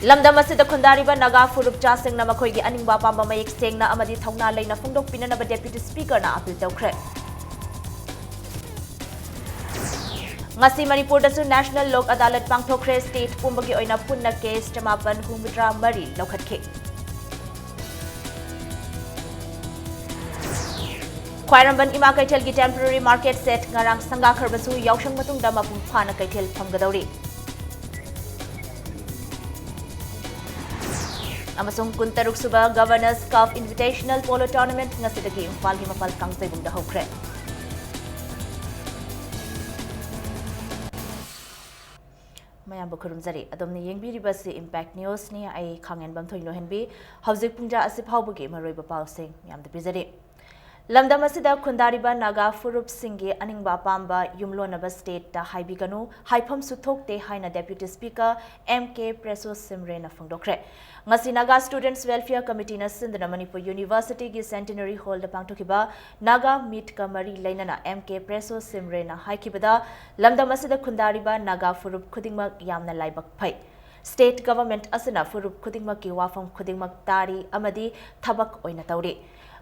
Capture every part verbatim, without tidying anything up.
ꯂꯝꯗꯝ ꯑꯁꯤꯗ ꯈꯨꯟꯗꯥꯔꯤꯕ ꯅꯥꯒꯥ ꯐꯨꯔꯨꯞꯆꯥꯁꯤꯡꯅ ꯃꯈꯣꯏꯒꯤ ꯑꯅꯤꯡꯕ ꯑꯄꯥꯝꯕ ꯃꯌꯦꯛ ꯁꯦꯡꯅ ꯑꯃꯗꯤ ꯊꯧꯅꯥ ꯂꯩꯅ ꯐꯣꯡꯗꯣꯛꯄꯤꯅꯅꯕ Deputy Speaker ꯅ appeal ꯇꯧꯈ꯭ꯔꯦ꯫ ꯉꯁꯤ ꯃꯅꯤꯄꯨꯔꯗꯁꯨ National Lok Adalat ꯄꯥꯡꯊꯣꯛꯈ꯭ꯔꯦ꯫ State ꯄꯨꯝꯕꯒꯤ ꯑꯣꯏꯅ ꯄꯨꯟꯅ case ꯆꯃꯥꯄꯟ ꯍꯨꯝꯐꯨꯇꯔꯥ ꯃꯔꯤ ꯂꯧꯈꯠꯈꯤ꯫ ꯈ꯭ꯋꯥꯏꯔꯝꯕꯟ ꯏꯃꯥ ꯀꯩꯊꯦꯜꯒꯤ temporary market shed ꯉꯔꯥꯡ ꯁꯪꯒꯥꯈ꯭ꯔꯕꯁꯨ ꯌꯥꯎꯁꯪ ꯃꯇꯨꯡꯗ ꯃꯄꯨꯡ ꯐꯥꯅ ꯀꯩꯊꯦꯜ ꯐꯝꯒꯗꯧꯔꯤ꯫ ꯑꯃꯁꯨꯡ ꯀꯨꯟꯇꯔꯨꯛ ꯁꯨꯕ Governors Cup Invitational Polo Tournament ꯉꯁꯤꯗꯒꯤ ꯏꯝꯐꯥꯜꯒꯤ ꯃꯄꯥꯜ ꯀꯥꯡꯖꯩꯕꯨꯡꯗ ꯍꯧꯈ꯭ꯔꯦ꯫ ꯃꯌꯥꯝꯕꯨ ꯈꯨꯔꯨꯝꯖꯔꯤ꯫ ꯑꯗꯣꯝꯅ ꯌꯦꯡꯕꯤꯔꯤꯕꯁꯤ Impact News ꯅꯤ꯫ ꯑꯩ ꯈꯥꯡꯉꯦꯟꯕꯝ ꯊꯣꯏ ꯂꯣꯏꯍꯟꯕꯤ꯫ ꯍꯧꯖꯤꯛ ꯄꯨꯡꯖꯥ ꯑꯁꯤ ꯐꯥꯎꯕꯒꯤ ꯃꯔꯨꯑꯣꯏꯕ ꯄꯥꯎꯁꯤꯡ ꯃꯌꯥꯝꯗ ꯄꯤꯖꯔꯤ꯫ ꯂꯝꯗꯝ ꯑꯁꯤꯗ ꯈꯨꯟꯗꯥꯔꯤꯕ ꯅꯥꯒꯥ ꯐꯨꯔꯨꯞꯁꯤꯡꯒꯤ ꯑꯅꯤꯡꯕ ꯑꯄꯥꯝꯕ ꯌꯨꯝꯂꯣꯟꯅꯕ state ꯇ ꯍꯥꯏꯕꯤꯒꯅꯨ, ꯍꯥꯏꯐꯝꯁꯨ ꯊꯣꯛꯇꯦ ꯍꯥꯏꯅ Deputy Speaker M K ꯄ꯭ꯔꯦꯁꯣ ꯁꯤꯝꯔꯦꯅ ꯐꯣꯡꯗꯣꯛꯈ꯭ꯔꯦ꯫ ꯉꯁꯤ Naga Students Welfare Committee ꯅ ꯁꯤꯟꯗꯨꯅ ꯃꯅꯤꯄꯨꯔ University ꯒꯤ Centenary Hall ꯗ ꯄꯥꯡꯊꯣꯛꯈꯤꯕ ꯅꯥꯒꯥ Meet ꯀ ꯃꯔꯤ ꯂꯩꯅꯅ M K ꯄ꯭ꯔꯦꯁꯣ ꯁꯤꯝꯔꯦꯅ ꯍꯥꯏꯈꯤꯕꯗ, ꯂꯝꯗꯝ ꯑꯁꯤꯗ ꯈꯨꯟꯗꯥꯔꯤꯕ ꯅꯥꯒꯥ ꯐꯨꯔꯨꯞ ꯈꯨꯗꯤꯡꯃꯛ ꯌꯥꯝꯅ ꯂꯥꯏꯕꯛ ꯐꯩ꯫ State government ꯑꯁꯤꯅ ꯐꯨꯔꯨꯞ ꯈꯨꯗꯤꯡꯃꯛꯀꯤ ꯋꯥꯐꯝ ꯈꯨꯗꯤꯡꯃꯛ ꯇꯥꯔꯤ ꯑꯃꯗꯤ ꯊꯕꯛ ꯑꯣꯏꯅ ꯇꯧꯔꯤ꯫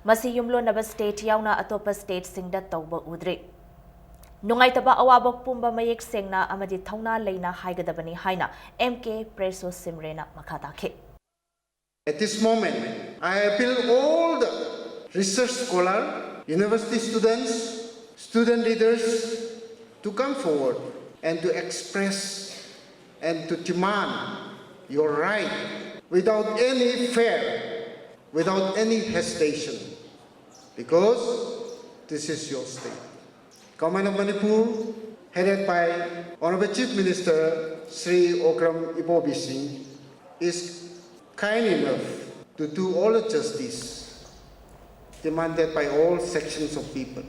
ꯃꯁꯤ ꯌꯨꯝꯂꯣꯟꯅꯕ state ꯌꯥꯎꯅ ꯑꯇꯣꯞꯄ state ꯁꯤꯡꯗ ꯇꯧꯕ ꯎꯗ꯭ꯔꯤ꯫ ꯅꯨꯡꯉꯥꯏꯇꯕ ꯑꯋꯥꯕ ꯄꯨꯝꯕ ꯃꯌꯦꯛ ꯁꯦꯡꯅ ꯑꯃꯗꯤ ꯊꯧꯅꯥ ꯂꯩꯅ ꯍꯥꯏꯒꯗꯕꯅꯤ ꯍꯥꯏꯅ M K ꯄ꯭ꯔꯦꯁꯣ ꯁꯤꯝꯔꯦꯅ ꯃꯈꯥ ꯇꯥꯈꯤ꯫ At this moment, I appeal all the research scholar, university students, student leaders to come forward and to express and to demand your right without any fear, without any hesitation, because this is your state. Government of Manipur, headed by Honorable Chief Minister Shri Okram Ibobi Singh, is kind enough to do all the justice demanded by all sections of people.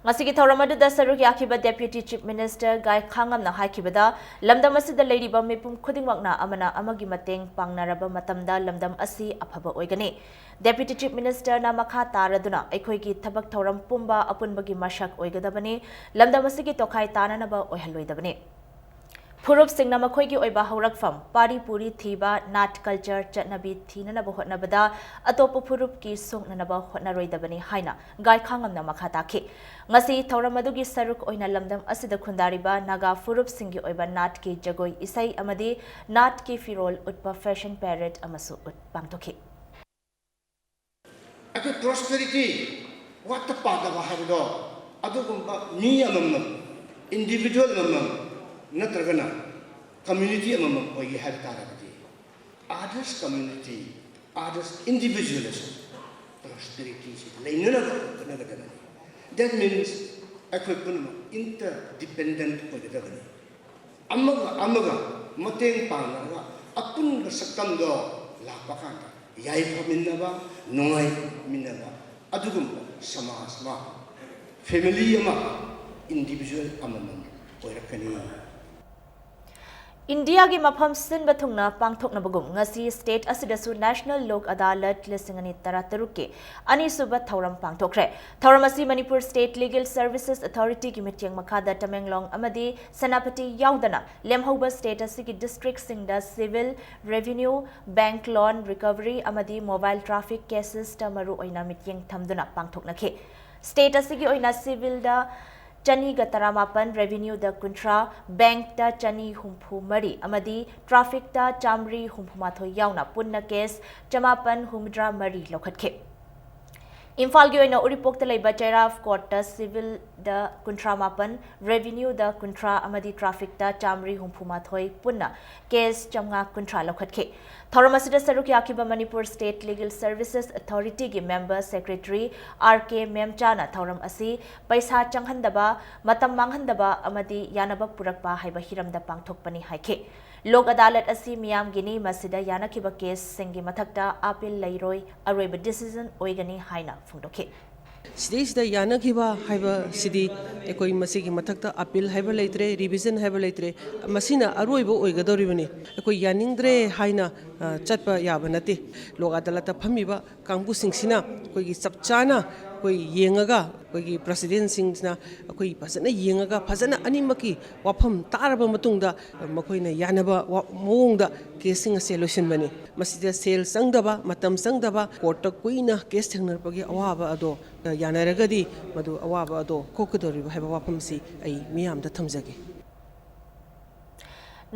ꯉꯁꯤꯒꯤ ꯊꯧꯔꯝ ꯑꯗꯨꯗ ꯁꯔꯨꯛ ꯌꯥꯈꯤꯕ Deputy Chief Minister ꯒꯥꯏ ꯈꯥꯉꯝꯅ ꯍꯥꯏꯈꯤꯕꯗ, ꯂꯝꯗꯝ ꯑꯁꯤꯗ ꯂꯩꯔꯤꯕ ꯃꯤꯄꯨꯝ ꯈꯨꯗꯤꯡꯃꯛꯅ ꯑꯃꯅ ꯑꯃꯒꯤ ꯃꯇꯦꯡ ꯄꯥꯡꯅꯔꯕ ꯃꯇꯝꯗ ꯂꯝꯗꯝ ꯑꯁꯤ ꯑꯐꯕ ꯑꯣꯏꯒꯅꯤ꯫ Deputy Chief Minister ꯅ ꯃꯈꯥ ꯇꯥꯔꯗꯨꯅ, ꯑꯩꯈꯣꯏꯒꯤ ꯊꯕꯛ ꯊꯧꯔꯝ ꯄꯨꯝꯕ ꯑꯄꯨꯟꯕꯒꯤ ꯃꯁꯛ ꯑꯣꯏꯒꯗꯕꯅꯤ, ꯂꯝꯗꯝ ꯑꯁꯤꯒꯤ ꯇꯣꯈꯥꯏ ꯇꯥꯅꯅꯕ ꯑꯣꯏꯍꯜꯂꯣꯏꯗꯕꯅꯤ꯫ ꯐꯨꯔꯨꯞꯁꯤꯡꯅ ꯃꯈꯣꯏꯒꯤ ꯑꯣꯏꯕ ꯍꯧꯔꯛꯐꯝ, ꯄꯥꯔꯤ ꯄꯨꯔꯤ ꯊꯤꯕ, ꯅꯥꯠ ꯀꯜꯆꯔ ꯆꯠꯅꯕꯤ ꯊꯤꯅꯅꯕ ꯍꯣꯠꯅꯕꯗ ꯑꯇꯣꯞꯄ ꯐꯨꯔꯨꯞꯀꯤ ꯁꯣꯛꯅꯅꯕ ꯍꯣꯠꯅꯔꯣꯏꯗꯕꯅꯤ ꯍꯥꯏꯅ ꯒꯥꯏꯈꯥꯉꯝꯅ ꯃꯈꯥ ꯇꯥꯈꯤ꯫ ꯉꯁꯤ ꯊꯧꯔꯝ ꯑꯗꯨꯒꯤ ꯁꯔꯨꯛ ꯑꯣꯏꯅ ꯂꯝꯗꯝ ꯑꯁꯤꯗ ꯈꯨꯟꯗꯥꯔꯤꯕ ꯅꯥꯒꯥ ꯐꯨꯔꯨꯞꯁꯤꯡꯒꯤ ꯑꯣꯏꯕ ꯅꯥꯠꯀꯤ ꯖꯒꯣꯏ ꯏꯁꯩ ꯑꯃꯗꯤ ꯅꯥꯠꯀꯤ ꯐꯤꯔꯣꯜ ꯎꯠꯄ ꯐꯦꯁꯟ ꯄꯦꯔꯦꯗ ꯑꯃꯁꯨ ꯎꯠ-, ꯄꯥꯡꯊꯣꯛꯈꯤ꯫ ꯑꯩꯈꯣꯏ ꯄ꯭ꯔꯣꯁꯄꯦꯔꯤꯇꯤ, ꯋꯥꯠꯇ ꯄꯥꯗꯕ ꯍꯥꯏꯕꯗꯣ, ꯑꯗꯨꯒꯨꯝꯕ ꯃꯤ ꯑꯃꯃꯝ, ꯏꯟꯗꯤꯕꯤꯖꯨꯋꯦꯜ ꯑꯃꯃꯝ ꯅꯠꯇ꯭ꯔꯒꯅ ꯀꯝꯃ꯭ꯌꯨꯅꯤꯇꯤ ꯑꯃꯃꯝ ꯑꯣꯏꯒꯦ ꯍꯥꯏꯕ ꯇꯥꯔꯒꯗꯤ, ꯑꯥꯗꯔꯁ ꯀꯝꯃ꯭ꯌꯨꯅꯤꯇꯤ, ꯑꯥꯗꯔꯁ ꯏꯟꯗꯤꯕꯤꯖꯨꯋꯦꯜꯗꯁꯨ ꯄ꯭ꯔꯣꯁꯄꯦꯔꯤꯇꯤꯁꯤ ꯂꯩꯅꯅꯕ ꯍꯣꯠꯅꯒꯗꯕꯅꯤ꯫ That means ꯑꯩꯈꯣꯏ ꯄꯨꯝꯅꯃꯛ ꯏꯟꯇꯔ ꯗꯤꯄꯦꯟꯗꯦꯟꯠ ꯑꯣꯏꯒꯗꯕꯅꯤ꯫ ꯑꯃꯒ ꯑꯃꯒ ꯃꯇꯦꯡ ꯄꯥꯡꯅꯔꯒ ꯑꯄꯨꯟꯕ ꯁꯛꯇꯝꯗꯣ ꯂꯥꯛꯄ ꯀꯥꯟꯗ ꯌꯥꯏꯐꯃꯤꯟꯅꯕ, ꯅꯨꯡꯉꯥꯏꯃꯤꯟꯅꯕ, ꯑꯗꯨꯒꯨꯝꯕ ꯁꯃꯥꯖ ꯑꯃ, ꯐꯦꯃꯤꯂꯤ ꯑꯃ, ꯏꯟꯗꯤꯕꯤꯖꯨꯋꯦꯜ ꯑꯃꯃꯝ ꯑꯣꯏꯔꯛꯀꯅꯤ꯫ ꯏꯟꯗꯤꯌꯥꯒꯤ ꯃꯐꯝ ꯁꯤꯟꯕ ꯊꯨꯡꯅ ꯄꯥꯡꯊꯣꯛꯅꯕꯒꯨꯝ ꯉꯁꯤ ꯁ꯭ꯇꯦꯠ ꯑꯁꯤꯗꯁꯨ ꯅꯦꯁꯅꯦꯜ ꯂꯣꯛ ꯑꯗꯥꯂꯠ ꯂꯤꯁꯤꯡ ꯑꯅꯤ ꯇꯔꯥꯇꯔꯨꯛꯀꯤ ꯑꯅꯤꯁꯨꯕ ꯊꯧꯔꯝ ꯄꯥꯡꯊꯣꯛꯈ꯭ꯔꯦ꯫ ꯊꯧꯔꯝ ꯑꯁꯤ ꯃꯅꯤꯄꯨꯔ ꯁ꯭ꯇꯦꯠ ꯂꯤꯒꯦꯜ ꯁꯔꯚꯤꯁꯦꯁ ꯑꯣꯊꯣꯔꯤꯇꯤꯒꯤ ꯃꯤꯠꯌꯦꯡ ꯃꯈꯥꯗ ꯇꯃꯦꯡꯂꯣꯡ ꯑꯃꯗꯤ ꯁꯦꯅꯥꯄꯇꯤ ꯌꯥꯎꯗꯅ ꯂꯦꯝꯍꯧꯕ ꯁ꯭ꯇꯦꯠ ꯑꯁꯤꯒꯤ ꯗꯤꯁꯇ꯭ꯔꯤꯛꯁꯤꯡꯗ ꯁꯤꯚꯤꯜ, ꯔꯦꯚꯤꯅ꯭ꯌꯨ, ꯕꯦꯡꯛ ꯂꯣꯟ ꯔꯤꯀꯚꯔꯤ ꯑꯃꯗꯤ ꯃꯣꯕꯥꯏꯜ ꯇ꯭ꯔꯥꯐꯤꯛ ꯀꯦꯁꯦꯁꯇ ꯃꯔꯨꯑꯣꯏꯅ ꯃꯤꯠꯌꯦꯡ ꯊꯝꯗꯨꯅ ꯄꯥꯡꯊꯣꯛꯅꯈꯤ꯫ ꯁ꯭ꯇꯦꯠ ꯑꯁꯤꯒꯤ ꯑꯣꯏꯅ ꯁꯤꯚꯤꯜꯗ ꯆꯅꯤꯒ ꯇꯔꯥꯃꯥꯄꯟ, ꯔꯦꯚꯤꯅ꯭ꯌꯨꯗ ꯀꯨꯟꯊ꯭ꯔꯥ, ꯕꯦꯡꯛꯇ ꯆꯅꯤ ꯍꯨꯝꯐꯨ ꯃꯔꯤ ꯑꯃꯗꯤ ꯇ꯭ꯔꯥꯐꯤꯛꯇ ꯆꯥꯃꯔꯤ ꯍꯨꯝꯐꯨ ꯃꯥꯊꯣꯏ ꯌꯥꯎꯅ ꯄꯨꯟꯅ ꯀꯦꯁ ꯆꯃꯥꯄꯟ ꯍꯨꯝꯐꯨꯇꯔꯥ ꯃꯔꯤ ꯂꯧꯈꯠꯈꯤ꯫ ꯏꯝꯐꯥꯜꯒꯤ ꯑꯣꯏꯅ ꯎꯔꯤꯄꯣꯛꯇ ꯂꯩꯕ ꯆꯩꯔꯥꯞ ꯀꯣꯔꯠꯇ ꯁꯤꯚꯤꯜꯗ ꯀꯨꯟꯊ꯭ꯔꯥ ꯃꯥꯄꯟ, ꯔꯦꯚꯤꯅ꯭ꯌꯨꯗ ꯀꯨꯟꯊ꯭ꯔꯥ ꯑꯃꯗꯤ ꯇ꯭ꯔꯥꯐꯤꯛꯇ ꯆꯥꯃꯔꯤ ꯍꯨꯝꯐꯨ ꯃꯥꯊꯣꯏ ꯄꯨꯟꯅ ꯀꯦꯁ ꯆꯥꯃꯉꯥ ꯀꯨꯟꯊ꯭ꯔꯥ ꯂꯧꯈꯠꯈꯤ꯫ ꯊꯧꯔꯝ ꯑꯁꯤꯗ ꯁꯔꯨꯛ ꯌꯥꯈꯤꯕ ꯃꯅꯤꯄꯨꯔ ꯁ꯭ꯇꯦꯠ ꯂꯤꯒꯦꯜ ꯁꯔꯚꯤꯁꯦꯁ ꯑꯣꯊꯣꯔꯤꯇꯤꯒꯤ ꯃꯦꯝꯕꯔ ꯁꯦꯀ꯭ꯔꯦꯇꯔꯤ ꯑꯥꯔ ꯀꯦ ꯃꯦꯝꯆꯥꯅ ꯊꯧꯔꯝ ꯑꯁꯤ ꯄꯩꯁꯥ ꯆꯪꯍꯟꯗꯕ, ꯃꯇꯝ ꯃꯥꯡꯍꯟꯗꯕ ꯑꯃꯗꯤ ꯌꯥꯅꯕ ꯄꯨꯔꯛꯄ ꯍꯥꯏꯕ ꯍꯤꯔꯝꯗ ꯄꯥꯡꯊꯣꯛꯄꯅꯤ ꯍꯥꯏꯈꯤ꯫ ꯂꯣꯛ ꯑꯗꯥꯂꯠ ꯑꯁꯤ ꯃꯤꯌꯥꯝꯒꯤꯅꯤ, ꯃꯁꯤꯗ ꯌꯥꯅꯈꯤꯕ ꯀꯦꯁꯁꯤꯡꯒꯤ ꯃꯊꯛꯇ ꯑꯥꯄꯤꯜ ꯂꯩꯔꯣꯏ, ꯑꯔꯣꯏꯕ ꯗꯤꯁꯤꯖꯟ ꯑꯣꯏꯒꯅꯤ ꯍꯥꯏꯅ ꯐꯣꯡꯗꯣꯛꯈꯤ꯫ ꯁꯤꯗꯩꯁꯤꯗ ꯌꯥꯅꯈꯤꯕ ꯍꯥꯏꯕꯁꯤꯗꯤ ꯑꯩꯈꯣꯏ ꯃꯁꯤꯒꯤ ꯃꯊꯛꯇ ꯑꯄꯤꯜ ꯍꯥꯏꯕ ꯂꯩꯇ꯭ꯔꯦ, ꯔꯤꯚꯤꯖꯟ ꯍꯥꯏꯕ ꯂꯩꯇ꯭ꯔꯦ, ꯃꯁꯤꯅ ꯑꯔꯣꯏꯕ ꯑꯣꯏꯒꯗꯧꯔꯤꯕꯅꯤ꯫ ꯑꯩꯈꯣꯏ ꯌꯥꯅꯤꯡꯗ꯭ꯔꯦ ꯍꯥꯏꯅ, ꯑ, ꯆꯠꯄ ꯌꯥꯕ ꯅꯠꯇꯦ꯫ ꯂꯣꯛ ꯑꯗꯥꯂꯠꯇ ꯐꯝꯃꯤꯕ ꯀꯥꯡꯕꯨꯁꯤꯡꯁꯤꯅ ꯑꯩꯈꯣꯏꯒꯤ ꯆꯞ ꯆꯥꯅ ꯑꯩꯈꯣꯏ ꯌꯦꯡꯉꯒ, ꯑꯩꯈꯣꯏꯒꯤ ꯄ꯭ꯔꯦꯁꯤꯗꯦꯟꯁꯤꯡꯁꯤꯅ ꯑꯩꯈꯣꯏ ꯐꯖꯅ ꯌꯦꯡꯉꯒ, ꯐꯖꯅ ꯑꯅꯤꯃꯛꯀꯤ ꯋꯥꯐꯝ ꯇꯥꯔꯕ ꯃꯇꯨꯡꯗ ꯃꯈꯣꯏꯅ ꯌꯥꯅꯕ ꯋꯥ-, ꯃꯑꯣꯡꯗ ꯀꯦꯁꯁꯤꯡ ꯑꯁꯦ ꯂꯣꯏꯁꯤꯟꯕꯅꯤ꯫ ꯃꯁꯤꯗ ꯁꯦꯜ ꯆꯪꯗꯕ, ꯃꯇꯝ ꯆꯪꯗꯕ, ꯀꯣꯔꯠꯇ ꯀꯨꯏꯅ ꯀꯦꯁ ꯊꯦꯡꯅꯔꯛꯄꯒꯤ ꯑꯋꯥꯕ ꯑꯗꯣ ꯌꯥꯅꯔꯒꯗꯤ ꯃꯗꯨ ꯑꯋꯥꯕ ꯑꯗꯣ ꯀꯣꯛꯀꯗꯧꯔꯤꯕ ꯍꯥꯏꯕ ꯋꯥꯐꯝꯁꯤ ꯑꯩ ꯃꯤꯌꯥꯝꯗ ꯊꯝꯖꯒꯦ꯫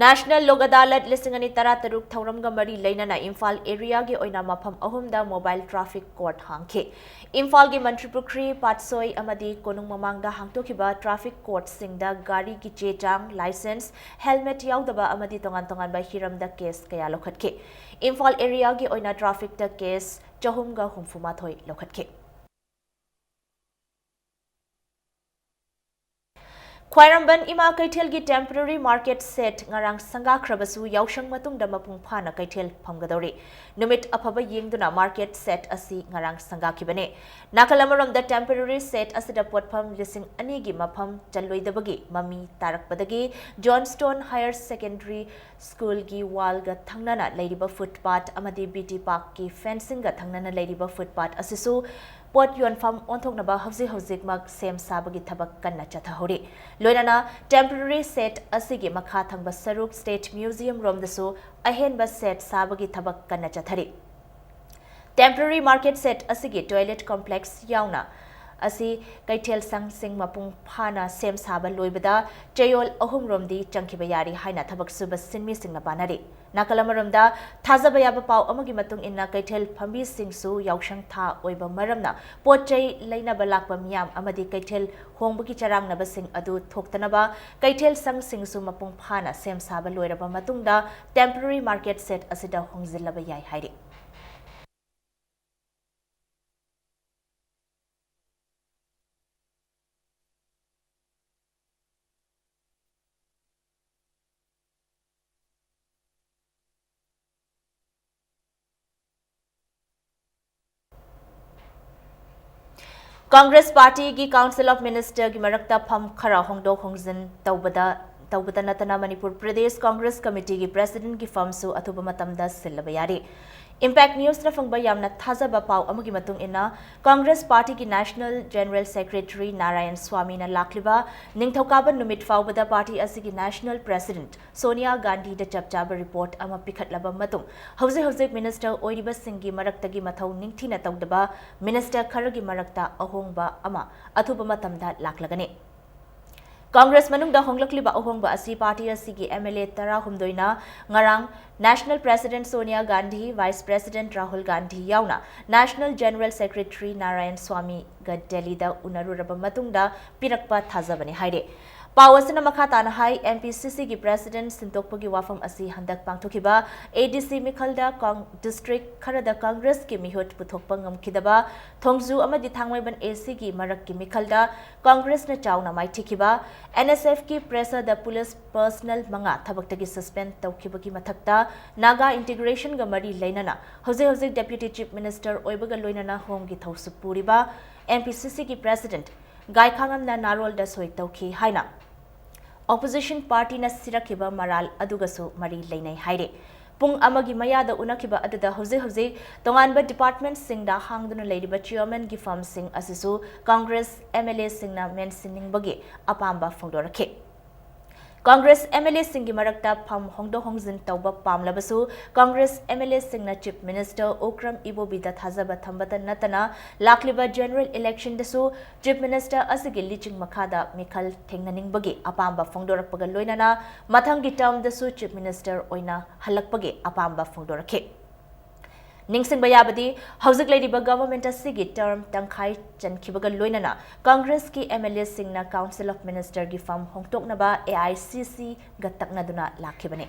National Lok Adalat ꯂꯤꯁꯤꯡ ꯑꯅꯤ ꯇꯔꯥꯇꯔꯨꯛ ꯊꯧꯔꯝꯒ ꯃꯔꯤ ꯂꯩꯅꯅ ꯏꯝꯐꯥꯜ ꯑꯦꯔꯤꯌꯥꯒꯤ ꯑꯣꯏꯅ ꯃꯐꯝ ꯑꯍꯨꯝꯗ mobile traffic court ꯍꯥꯡꯈꯤ꯫ ꯏꯝꯐꯥꯜꯒꯤ ꯃꯟꯇ꯭ꯔꯤ ꯄꯨꯈ꯭ꯔꯤ, ꯄꯥꯠꯁꯣꯏ ꯑꯃꯗꯤ ꯀꯣꯅꯨꯡ ꯃꯃꯥꯡꯗ ꯍꯥꯡꯗꯣꯛꯈꯤꯕ traffic courtꯁꯤꯡꯗ ꯒꯥꯔꯤꯒꯤ ꯆꯦ ꯆꯥꯡ, ꯂꯥꯏꯁꯦꯟꯁ, ꯍꯦꯜꯃꯦꯠ ꯌꯥꯎꯗꯕ ꯑꯃꯗꯤ ꯇꯣꯉꯥꯟ ꯇꯣꯉꯥꯟꯕ ꯍꯤꯔꯝꯗ ꯀꯦꯁ ꯀꯌꯥ ꯂꯧꯈꯠꯈꯤ꯫ ꯏꯝꯐꯥꯜ ꯑꯦꯔꯤꯌꯥꯒꯤ ꯑꯣꯏꯅ trafficꯇ ꯀꯦꯁ ꯆꯍꯨꯝꯒ ꯍꯨꯝꯐꯨ ꯃꯥꯊꯣꯏ ꯂꯧꯈꯠꯈꯤ꯫ ꯈ꯭ꯋꯥꯏꯔꯝꯕꯟ ꯏꯃꯥ ꯀꯩꯊꯦꯜꯒꯤ temporary market shed ꯉꯔꯥꯡ ꯁꯪꯒꯥꯈ꯭ꯔꯕꯁꯨ, ꯌꯥꯎꯁꯪ ꯃꯇꯨꯡꯗ ꯃꯄꯨꯡ ꯐꯥꯅ ꯀꯩꯊꯦꯜ ꯐꯝꯒꯗꯧꯔꯤ꯫ ꯅꯨꯃꯤꯠ ꯑꯐꯕ ꯌꯦꯡꯗꯨꯅ market shed ꯑꯁꯤ ꯉꯔꯥꯡ ꯁꯪꯒꯥꯈꯤꯕꯅꯤ꯫ ꯅꯥꯀꯜ ꯑꯃꯔꯣꯝꯗ, temporary shed ꯑꯁꯤꯗ ꯄꯣꯠꯐꯝ ꯂꯤꯁꯤꯡ ꯑꯅꯤꯒꯤ ꯃꯐꯝ ꯆꯜꯂꯣꯏꯗꯕꯒꯤ ꯃꯃꯤ ꯇꯥꯔꯛꯄꯗꯒꯤ, Johnstone Higher Secondary Schoolꯒꯤ wallꯒ ꯊꯪꯅꯅ ꯂꯩꯔꯤꯕ footpath ꯑꯃꯗꯤ B T Parkꯀꯤ fencingꯒ ꯊꯪꯅꯅ ꯂꯩꯔꯤꯕ footpath ꯑꯁꯤꯁꯨ ꯄꯣꯠ ꯌꯣꯟꯐꯝ ꯑꯣꯟꯊꯣꯛꯅꯕ ꯍꯧꯖꯤꯛ ꯍꯧꯖꯤꯛꯃꯛ ꯁꯦꯝ ꯁꯥꯕꯒꯤ ꯊꯕꯛ ꯀꯟꯅ ꯆꯠꯊꯍꯧꯔꯤ꯫ ꯂꯣꯏꯅꯅ temporary shed ꯑꯁꯤꯒꯤ ꯃꯈꯥ ꯊꯪꯕ ꯁꯔꯨꯛ State Museum ꯔꯣꯝꯗꯁꯨ ꯑꯍꯦꯟꯕ shed ꯁꯥꯕꯒꯤ ꯊꯕꯛ ꯀꯟꯅ ꯆꯠꯊꯔꯤ꯫ Temporary market shed ꯑꯁꯤꯒꯤ toilet complex ꯌꯥꯎꯅ ꯑꯁꯤ ꯀꯩꯊꯦꯜ ꯁꯪꯁꯤꯡ ꯃꯄꯨꯡ ꯐꯥꯅ ꯁꯦꯝ ꯁꯥꯕ ꯂꯣꯏꯕꯗ ꯆꯌꯣꯜ ꯑꯍꯨꯝꯔꯣꯝꯗꯤ ꯆꯪꯈꯤꯕ ꯌꯥꯔꯤ ꯍꯥꯏꯅ ꯊꯕꯛ ꯁꯨꯕ ꯁꯤꯟꯃꯤꯁꯤꯡꯅ ꯄꯥꯅꯔꯤ꯫ ꯅꯥꯀꯜ ꯑꯃꯔꯣꯝꯗ, ꯊꯥꯖꯕ ꯌꯥꯕ ꯄꯥꯎ ꯑꯃꯒꯤ ꯃꯇꯨꯡ ꯏꯟꯅ, ꯀꯩꯊꯦꯜ ꯐꯝꯕꯤꯁꯤꯡꯁꯨ ꯌꯥꯎꯁꯪ ꯊꯥ ꯑꯣꯏꯕ ꯃꯔꯝꯅ ꯄꯣꯠ ꯆꯩ ꯂꯩꯅꯕ ꯂꯥꯛꯄ ꯃꯤꯌꯥꯝ ꯑꯃꯗꯤ ꯀꯩꯊꯦꯜ ꯍꯣꯡꯕꯒꯤ ꯆꯔꯥꯡꯅꯕꯁꯤꯡ ꯑꯗꯨ ꯊꯣꯛꯇꯅꯕ ꯀꯩꯊꯦꯜ ꯁꯪꯁꯤꯡꯁꯨ ꯃꯄꯨꯡ ꯐꯥꯅ ꯁꯦꯝ ꯁꯥꯕ ꯂꯣꯏꯔꯕ ꯃꯇꯨꯡꯗ temporary market shed ꯑꯁꯤꯗ ꯍꯣꯡꯖꯤꯜꯂꯕ ꯌꯥꯏ ꯍꯥꯏꯔꯤ꯫ Congress partyꯒꯤ Council of Ministerꯒꯤ ꯃꯔꯛꯇ ꯐꯝ ꯈꯔ ꯍꯣꯡꯗꯣꯛ ꯍꯣꯡꯖꯤꯟ ꯇꯧꯕꯗ, ꯇꯧꯕꯗ ꯅꯠꯇꯅ ꯃꯅꯤꯄꯨꯔ ꯄ꯭ꯔꯗꯦꯁ Congress Committeeꯒꯤ Presidentꯒꯤ ꯐꯝꯁꯨ ꯑꯊꯨꯕ ꯃꯇꯝꯗ ꯁꯤꯜꯂꯕ ꯌꯥꯔꯤ꯫ Impact Newsꯅ ꯐꯪꯕ ꯌꯥꯝꯅ ꯊꯥꯖꯕ ꯄꯥꯎ ꯑꯃꯒꯤ ꯃꯇꯨꯡ ꯏꯟꯅ, Congress Partyꯒꯤ National General Secretary Narayan ꯁ꯭ꯋꯥꯃꯤꯅ ꯂꯥꯛꯂꯤꯕ ꯅꯤꯡꯊꯧꯀꯥꯕ ꯅꯨꯃꯤꯠ ꯐꯥꯎꯕꯗ party ꯑꯁꯤꯒꯤ National President ꯁꯣꯅꯤꯌꯥ ꯒꯥꯟꯙꯤꯗ ꯆꯞ ꯆꯥꯕ report ꯑꯃ ꯄꯤꯈꯠꯂꯕ ꯃꯇꯨꯡ, ꯍꯧꯖꯤꯛ ꯍꯧꯖꯤꯛ minister ꯑꯣꯏꯔꯤꯕꯁꯤꯡꯒꯤ ꯃꯔꯛꯇꯒꯤ ꯃꯊꯧ ꯅꯤꯡꯊꯤꯅ ꯇꯧꯗꯕ minister ꯈꯔꯒꯤ ꯃꯔꯛꯇ ꯑꯍꯣꯡꯕ ꯑꯃ ꯑꯊꯨꯕ ꯃꯇꯝꯗ ꯂꯥꯛꯂꯒꯅꯤ꯫ Congress ꯃꯅꯨꯡꯗ ꯍꯣꯡꯂꯛꯂꯤꯕ ꯑꯍꯣꯡꯕ ꯑꯁꯤ party ꯑꯁꯤꯒꯤ M L A ꯇꯔꯥꯍꯨꯝꯗꯣꯏꯅ ꯉꯔꯥꯡ National President Sonia Gandhi, Vice President Rahul Gandhi ꯌꯥꯎꯅ National General Secretary ꯅꯥꯔꯥꯌꯟ ꯁ꯭ꯋꯥꯃꯤꯒ ꯗꯦꯜꯂꯤꯗ ꯎꯅꯔꯨꯔꯕ ꯃꯇꯨꯡꯗ ꯄꯤꯔꯛꯄ ꯊꯥꯖꯕꯅꯤ ꯍꯥꯏꯔꯤ꯫ ꯄꯥꯎ ꯑꯁꯤꯅ ꯃꯈꯥ ꯇꯥꯅ ꯍꯥꯏ, M P C Cꯒꯤ President ꯁꯤꯟꯗꯣꯛꯄꯒꯤ ꯋꯥꯐꯝ ꯑꯁꯤ ꯍꯟꯗꯛ ꯄꯥꯡꯊꯣꯛꯈꯤꯕ A D C ꯃꯤꯈꯜꯗ Kong-, district ꯈꯔꯗ Congressꯀꯤ ꯃꯤꯍꯨꯠ ꯄꯨꯊꯣꯛꯄ ꯉꯝꯈꯤꯗꯕ ꯊꯣꯡꯖꯨ ꯑꯃꯗꯤ ꯊꯥꯡꯃꯩꯕꯟ A Cꯒꯤ ꯃꯔꯛꯀꯤ ꯃꯤꯈꯜꯗ Congressꯅ ꯆꯥꯎꯅ ꯃꯥꯏꯊꯤꯈꯤꯕ, N S Fꯀꯤ presserꯗ police personnel ꯃꯉꯥ ꯊꯕꯛꯇꯒꯤ suspend ꯇꯧꯈꯤꯕꯒꯤ ꯃꯊꯛꯇ, Naga integrationꯒ ꯃꯔꯤ ꯂꯩꯅꯅ ꯍꯧꯖꯤꯛ ꯍꯧꯖꯤꯛ Deputy Chief Minister ꯑꯣꯏꯕꯒ ꯂꯣꯏꯅꯅ ꯍꯣꯝꯒꯤ ꯊꯧꯁꯨ ꯄꯨꯔꯤꯕ M P C Cꯒꯤ President ꯒꯥꯏꯈꯥꯉꯝꯅ ꯅꯥꯔꯣꯜꯗ ꯁꯣꯏ ꯇꯧꯈꯤ ꯍꯥꯏꯅ opposition partyꯅ ꯁꯤꯔꯛꯈꯤꯕ ꯃꯔꯥꯜ ꯑꯗꯨꯒꯁꯨ ꯃꯔꯤ ꯂꯩꯅꯩ ꯍꯥꯏꯔꯤ꯫ ꯄꯨꯡ ꯑꯃꯒꯤ ꯃꯌꯥꯗ ꯎꯅꯈꯤꯕ ꯑꯗꯨꯗ ꯍꯧꯖꯤꯛ ꯍꯧꯖꯤꯛ ꯇꯣꯉꯥꯟꯕ departmentꯁꯤꯡꯗ ꯍꯥꯡꯗꯨꯅ ꯂꯩꯔꯤꯕ chairmanꯒꯤ firmꯁꯤꯡ ꯑꯁꯤꯁꯨ Congress M L Aꯁꯤꯡꯅ ꯃꯦꯟꯁꯤꯟꯅꯤꯡꯕꯒꯤ ꯑꯄꯥꯝꯕ ꯐꯣꯡꯗꯣꯔꯛꯈꯤ꯫ Congress M L Aꯁꯤꯡꯒꯤ ꯃꯔꯛꯇ firm ꯍꯣꯡꯗꯣꯛ ꯍꯣꯡꯖꯤꯟ ꯇꯧꯕ ꯄꯥꯝꯂꯕꯁꯨ, Congress M L Aꯁꯤꯡꯅ Chief Minister Okram Ibobiꯗ ꯊꯥꯖꯕ ꯊꯝꯕꯇ ꯅꯠꯇꯅ, ꯂꯥꯛꯂꯤꯕ general electionꯗꯁꯨ Chief Minister ꯑꯁꯤꯒꯤ ꯂꯤꯆꯤꯡ ꯃꯈꯥꯗ ꯃꯤꯈꯜ ꯊꯦꯡꯅꯅꯤꯡꯕꯒꯤ ꯑꯄꯥꯝꯕ ꯐꯣꯡꯗꯣꯔꯛꯄꯒ ꯂꯣꯏꯅꯅ ꯃꯊꯪꯒꯤ termꯗꯁꯨ Chief Minister ꯑꯣꯏꯅ ꯍꯜꯂꯛꯄꯒꯤ ꯑꯄꯥꯝꯕ ꯐꯣꯡꯗꯣꯔꯛꯈꯤ꯫ ꯅꯤꯡꯁꯤꯡꯕ ꯌꯥꯕꯗꯤ, ꯍꯧꯖꯤꯛ ꯂꯩꯔꯤꯕ government ꯑꯁꯤꯒꯤ term ꯇꯪꯈꯥꯏ ꯆꯟꯈꯤꯕꯒ ꯂꯣꯏꯅꯅ Congressꯀꯤ M L Aꯁꯤꯡꯅ Council of Ministerꯒꯤ firm ꯍꯣꯡꯗꯣꯛꯅꯕ A I C Cꯒ ꯇꯛꯅꯗꯨꯅ ꯂꯥꯛꯈꯤꯕꯅꯤ꯫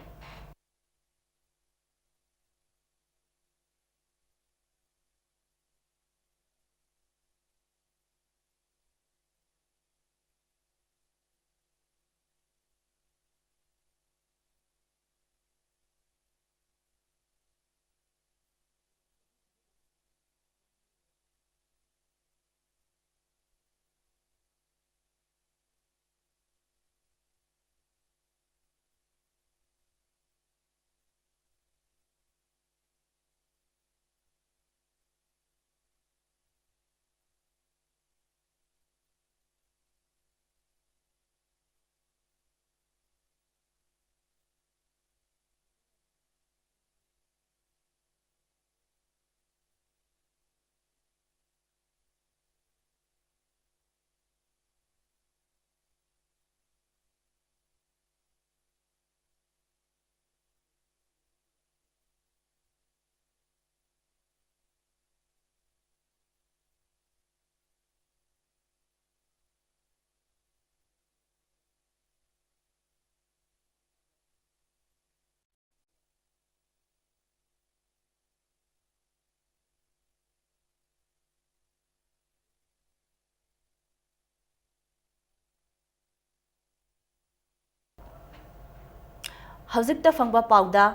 ꯍꯧꯖꯤꯛꯇ ꯐꯪꯕ ꯄꯥꯎꯗ,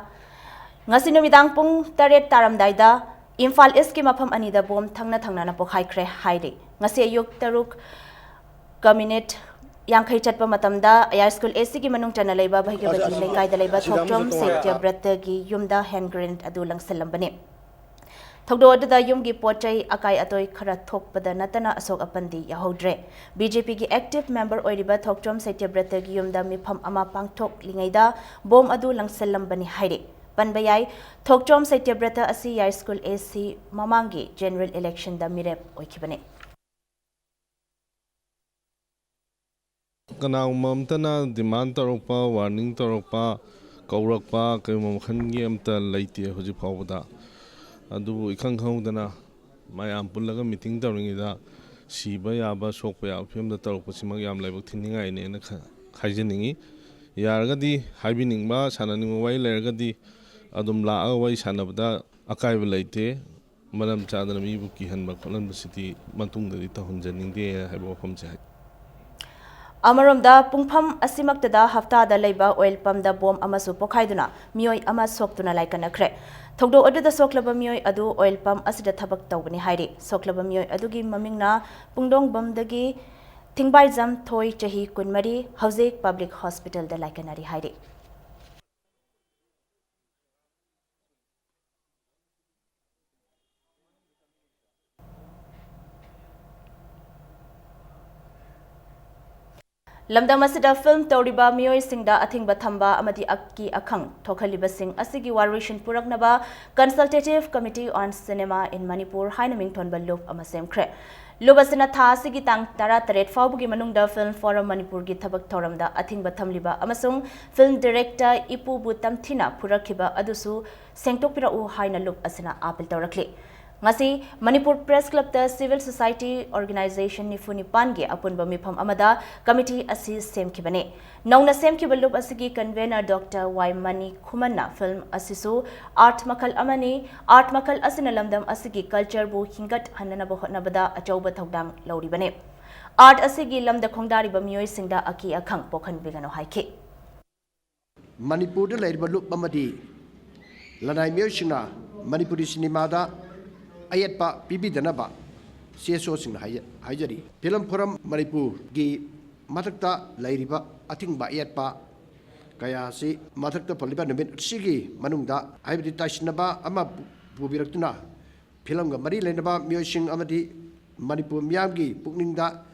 ꯉꯁꯤ ꯅꯨꯃꯤꯗꯥꯡ ꯄꯨꯡ ꯇꯔꯦꯠ ꯇꯥꯔꯝꯗꯥꯏꯗ ꯏꯝꯐꯥꯜ ꯏꯁꯀꯤ ꯃꯐꯝ ꯑꯅꯤꯗ ꯕꯣꯝ ꯊꯪꯅ ꯊꯪꯅꯅ ꯄꯣꯈꯥꯏꯈ꯭ꯔꯦ ꯍꯥꯏꯔꯤ꯫ ꯉꯁꯤ ꯑꯌꯨꯛ ꯇꯔꯨꯛ ꯀ ꯃꯤꯅꯤꯠ ꯌꯥꯡꯈꯩ ꯆꯠꯄ ꯃꯇꯝꯗ ꯑꯌꯥꯔ ꯁ꯭ꯀꯨꯜ ꯑꯦ ꯁꯤꯒꯤ ꯃꯅꯨꯡ ꯆꯟꯅ ꯂꯩꯕ ꯚꯩꯒ꯭ꯌꯕꯇꯤ ꯂꯩꯀꯥꯏꯗ ꯂꯩꯕ ꯊꯣꯛꯇ꯭ꯔꯣꯝ ꯁꯩꯇ꯭ꯌꯕ꯭ꯔꯇꯒꯤ ꯌꯨꯝꯗ ꯍꯦꯟ ꯒ꯭ꯔꯦꯅꯦꯗ ꯑꯗꯨ ꯂꯪꯁꯤꯜꯂꯝꯕꯅꯤ꯫ ꯊꯧꯗꯣꯛ ꯑꯗꯨꯗ ꯌꯨꯝꯒꯤ ꯄꯣꯠ ꯆꯩ ꯑꯀꯥꯏ ꯑꯇꯣꯏ ꯈꯔ ꯊꯣꯛꯄꯗ ꯅꯠꯇꯅ ꯑꯁꯣꯛ ꯑꯄꯟꯗꯤ ꯌꯥꯎꯍꯧꯗ꯭ꯔꯦ꯫ ꯕꯤ ꯖꯦ ꯄꯤꯒꯤ ꯑꯦꯛꯇꯤꯚ ꯃꯦꯝꯕꯔ ꯑꯣꯏꯔꯤꯕ ꯊꯣꯛꯇ꯭ꯔꯣꯝ ꯁꯩꯇ꯭ꯌꯕ꯭ꯔꯇꯒꯤ ꯌꯨꯝꯗ ꯃꯤꯐꯝ ꯑꯃ ꯄꯥꯡꯊꯣꯛꯂꯤꯉꯩꯗ ꯕꯣꯝ ꯑꯗꯨ ꯂꯪꯁꯤꯜꯂꯝꯕꯅꯤ ꯍꯥꯏꯔꯤ꯫ ꯄꯟꯕ ꯌꯥꯏ, ꯊꯣꯛꯇ꯭ꯔꯣꯝ ꯁꯩꯇ꯭ꯌꯕ꯭ꯔꯇ ꯑꯁꯤ ꯌꯥꯏ ꯁ꯭ꯀꯨꯜ ꯑꯦ ꯁꯤ ꯃꯃꯥꯡꯒꯤ ꯖꯦꯅꯔꯦꯜ ꯏꯂꯦꯛꯁꯟꯗ ꯃꯤꯔꯦꯞ ꯑꯣꯏꯈꯤꯕꯅꯤ꯫ ꯀꯅꯥꯒꯨꯝꯕ ꯑꯝꯇꯅ ꯗꯤꯃꯥꯟ ꯇꯧꯔꯛꯄ, ꯋꯥꯔꯅꯤꯡ ꯇꯧꯔꯛꯄ, ꯀꯧꯔꯛꯄ, ꯀꯔꯤꯒꯨꯝꯕ ꯃꯈꯜꯒꯤ ꯑꯝꯇ ꯂꯩꯇꯦ ꯍꯧꯖꯤꯛ ꯐꯥꯎꯕꯗ꯫ ꯑꯗꯨꯕꯨ ꯏꯈꯪ ꯈꯪꯍꯧꯗꯅ ꯃꯌꯥꯝ ꯄꯨꯜꯂꯒ ꯃꯤꯇꯤꯡ ꯇꯧꯔꯤꯉꯩꯗ ꯁꯤꯕ ꯌꯥꯕ, ꯁꯣꯛꯄ ꯌꯥꯕ ꯐꯤꯕꯝꯗ ꯇꯧꯔꯛꯄꯁꯤꯃꯛ ꯌꯥꯝ ꯂꯥꯏꯕꯛ ꯊꯤꯅꯤꯡꯉꯥꯏꯅꯦꯅ ꯈ-, ꯍꯥꯏꯖꯅꯤꯡꯉꯤ꯫ ꯌꯥꯔꯒꯗꯤ ꯍꯥꯏꯕꯤꯅꯤꯡꯕ, ꯁꯥꯟꯅꯅꯤꯡꯕ ꯋꯥꯔꯤ ꯂꯩꯔꯒꯗꯤ ꯑꯗꯨꯝ ꯂꯥꯛꯑꯒ ꯋꯥꯔꯤ ꯁꯥꯟꯅꯕꯗ ꯑꯀꯥꯏꯕ ꯂꯩꯇꯦ꯫ ꯃꯔꯝ ꯆꯥꯗꯅ ꯃꯤꯕꯨ ꯀꯤꯍꯟꯕ ꯈꯣꯠꯍꯟꯕꯁꯤꯗꯤ ꯃꯇꯨꯡꯗꯗꯤ ꯇꯧꯍꯟꯖꯅꯤꯡꯗꯦ ꯍꯥꯏꯕ ꯋꯥꯐꯝꯁꯦ ꯍꯥꯏ꯫ ꯑꯃꯔꯣꯝꯗ, ꯄꯨꯡꯐꯝ ꯑꯁꯤꯃꯛꯇꯗ ꯍꯞꯇꯥꯗ ꯂꯩꯕ ꯑꯣꯏꯜ ꯄꯝꯗ ꯕꯣꯝ ꯑꯃꯁꯨ ꯄꯣꯈꯥꯏꯗꯨꯅ ꯃꯤꯑꯣꯏ ꯑꯃ ꯁꯣꯛꯇꯨꯅ ꯂꯥꯏꯀꯠꯅꯈ꯭ꯔꯦ꯫ ꯊꯧꯗꯣꯛ ꯑꯗꯨꯗ ꯁꯣꯛꯂꯕ ꯃꯤꯑꯣꯏ ꯑꯗꯨ ꯑꯣꯏꯜ ꯄꯝ ꯑꯁꯤꯗ ꯊꯕꯛ ꯇꯧꯕꯅꯤ ꯍꯥꯏꯔꯤ꯫ ꯁꯣꯛꯂꯕ ꯃꯤꯑꯣꯏ ꯑꯗꯨꯒꯤ ꯃꯃꯤꯡꯅ ꯄꯨꯡꯗꯣꯡꯕꯝꯗꯒꯤ ꯊꯤꯡꯕꯥꯏꯖꯝ ꯊꯣꯏ, ꯆꯍꯤ ꯀꯨꯟꯃꯔꯤ, ꯍꯧꯖꯤꯛ ꯄꯕ꯭ꯂꯤꯛ ꯍꯣꯁꯄꯤꯇꯥꯜꯗ ꯂꯥꯏꯀꯠꯅꯔꯤ ꯍꯥꯏꯔꯤ꯫ ꯂꯝꯗꯝ ꯑꯁꯤꯗ ꯐꯤꯜꯝ ꯇꯧꯔꯤꯕ ꯃꯤꯑꯣꯏꯁꯤꯡꯗ ꯑꯊꯤꯡꯕ ꯊꯝꯕ ꯑꯃꯗꯤ ꯑꯀꯤ ꯑꯈꯪ ꯊꯣꯛꯍꯜꯂꯤꯕꯁꯤꯡ ꯑꯁꯤꯒꯤ ꯋꯥꯔꯣꯏꯁꯤꯟ ꯄꯨꯔꯛꯅꯕ Consultative Committee on Cinema in Manipur ꯍꯥꯏꯅ ꯃꯤꯡꯊꯣꯟꯕ ꯂꯨꯞ ꯑꯃ ꯁꯦꯝꯈ꯭ꯔꯦ꯫ ꯂꯨꯞ ꯑꯁꯤꯅ ꯊꯥ ꯑꯁꯤꯒꯤ ꯇꯥꯡ ꯇꯔꯥꯇꯔꯦꯠ ꯐꯥꯎꯕꯒꯤ ꯃꯅꯨꯡꯗ Film Forum ꯃꯅꯤꯄꯨꯔꯒꯤ ꯊꯕꯛ ꯊꯧꯔꯝꯗ ꯑꯊꯤꯡꯕ ꯊꯝꯂꯤꯕ ꯑꯃꯁꯨꯡ ꯐꯤꯜꯝ ꯗꯤꯔꯦꯛꯇꯔ ꯏꯄꯨꯕꯨ ꯇꯝꯊꯤꯅ ꯐꯨꯔꯛꯈꯤꯕ ꯑꯗꯨꯁꯨ ꯁꯦꯡꯗꯣꯛꯄꯤꯔꯛꯎ ꯍꯥꯏꯅ ꯂꯨꯞ ꯑꯁꯤꯅ ꯑꯥꯄꯤꯜ ꯇꯧꯔꯛꯂꯤ꯫ ꯉꯁꯤ ꯃꯅꯤꯄꯨꯔ ꯄ꯭ꯔꯦꯁ ꯀ꯭ꯂꯕꯇ ꯁꯤꯚꯤꯜ ꯁꯣꯁꯥꯏꯇꯤ ꯑꯣꯔꯒꯅꯥꯏꯖꯦꯁꯟ ꯅꯤꯐꯨ ꯅꯤꯄꯥꯟꯒꯤ ꯑꯄꯨꯟꯕ ꯃꯤꯐꯝ ꯑꯃꯗ ꯀꯃꯤꯇꯤ ꯑꯁꯤ ꯁꯦꯝꯈꯤꯕꯅꯤ꯫ ꯅꯧꯅ ꯁꯦꯝꯈꯤꯕ ꯂꯨꯞ ꯑꯁꯤꯒꯤ ꯀꯟꯚꯦꯅꯔ ꯗꯣꯛꯇꯔ ꯋꯥꯏ ꯃꯅꯤ ꯈꯨꯃꯟꯅ ꯐꯤꯜꯝ ꯑꯁꯤꯁꯨ ꯑꯥꯔꯠ ꯃꯈꯜ ꯑꯃꯅꯤ, ꯑꯥꯔꯠ ꯃꯈꯜ ꯑꯁꯤꯅ ꯂꯝꯗꯝ ꯑꯁꯤꯒꯤ ꯀꯜꯆꯔꯕꯨ ꯍꯤꯡꯒꯠꯍꯟꯅꯅꯕ ꯍꯣꯠꯅꯕꯗ ꯑꯆꯧꯕ ꯊꯧꯗꯥꯡ ꯂꯧꯔꯤꯕꯅꯤ꯫ ꯑꯥꯔꯠ ꯑꯁꯤꯒꯤ ꯂꯝꯗ ꯈꯣꯡꯗꯥꯔꯤꯕ ꯃꯤꯑꯣꯏꯁꯤꯡꯗ ꯑꯀꯤ ꯑꯈꯪ ꯄꯣꯛꯍꯟꯕꯤꯒꯅꯨ ꯍꯥꯏꯈꯤ꯫ ꯃꯅꯤꯄꯨꯔꯗ ꯂꯩꯔꯤꯕ ꯂꯨꯞ ꯑꯃꯗꯤ ꯂꯅꯥꯏ ꯃꯤꯑꯣꯏꯁꯤꯡꯅ ꯃꯅꯤꯄꯨꯔꯤ ꯁꯤꯅꯦꯃꯥꯗ ꯑꯌꯦꯠꯄ ꯄꯤꯕꯤꯗꯅꯕ ꯁꯤ ꯑꯦꯁ ꯑꯣꯁꯤꯡꯅ ꯍꯥꯏꯖ-, ꯍꯥꯏꯖꯔꯤ꯫ ꯐꯤꯂꯝ ꯐꯣꯔꯝ ꯃꯅꯤꯄꯨꯔꯒꯤ ꯃꯊꯛꯇ ꯂꯩꯔꯤꯕ ꯑꯊꯤꯡꯕ ꯑꯌꯦꯠꯄ ꯀꯌꯥ ꯑꯁꯤ ꯃꯊꯛꯇ ꯄꯜꯂꯤꯕ ꯅꯨꯃꯤꯠ ꯑꯁꯤꯒꯤ ꯃꯅꯨꯡꯗ, ꯍꯥꯏꯕꯗꯤ ꯇꯥꯏꯁꯤꯟꯅꯕ ꯑꯃ ꯄꯨ-, ꯄꯨꯕꯤꯔꯛꯇꯨꯅ ꯐꯤꯂꯝꯒ ꯃꯔꯤ ꯂꯩꯅꯕ ꯃꯤꯑꯣꯏꯁꯤꯡ ꯑꯃꯗꯤ ꯃꯅꯤꯄꯨꯔ ꯃꯤꯌꯥꯝꯒꯤ ꯄꯨꯛꯅꯤꯡꯗ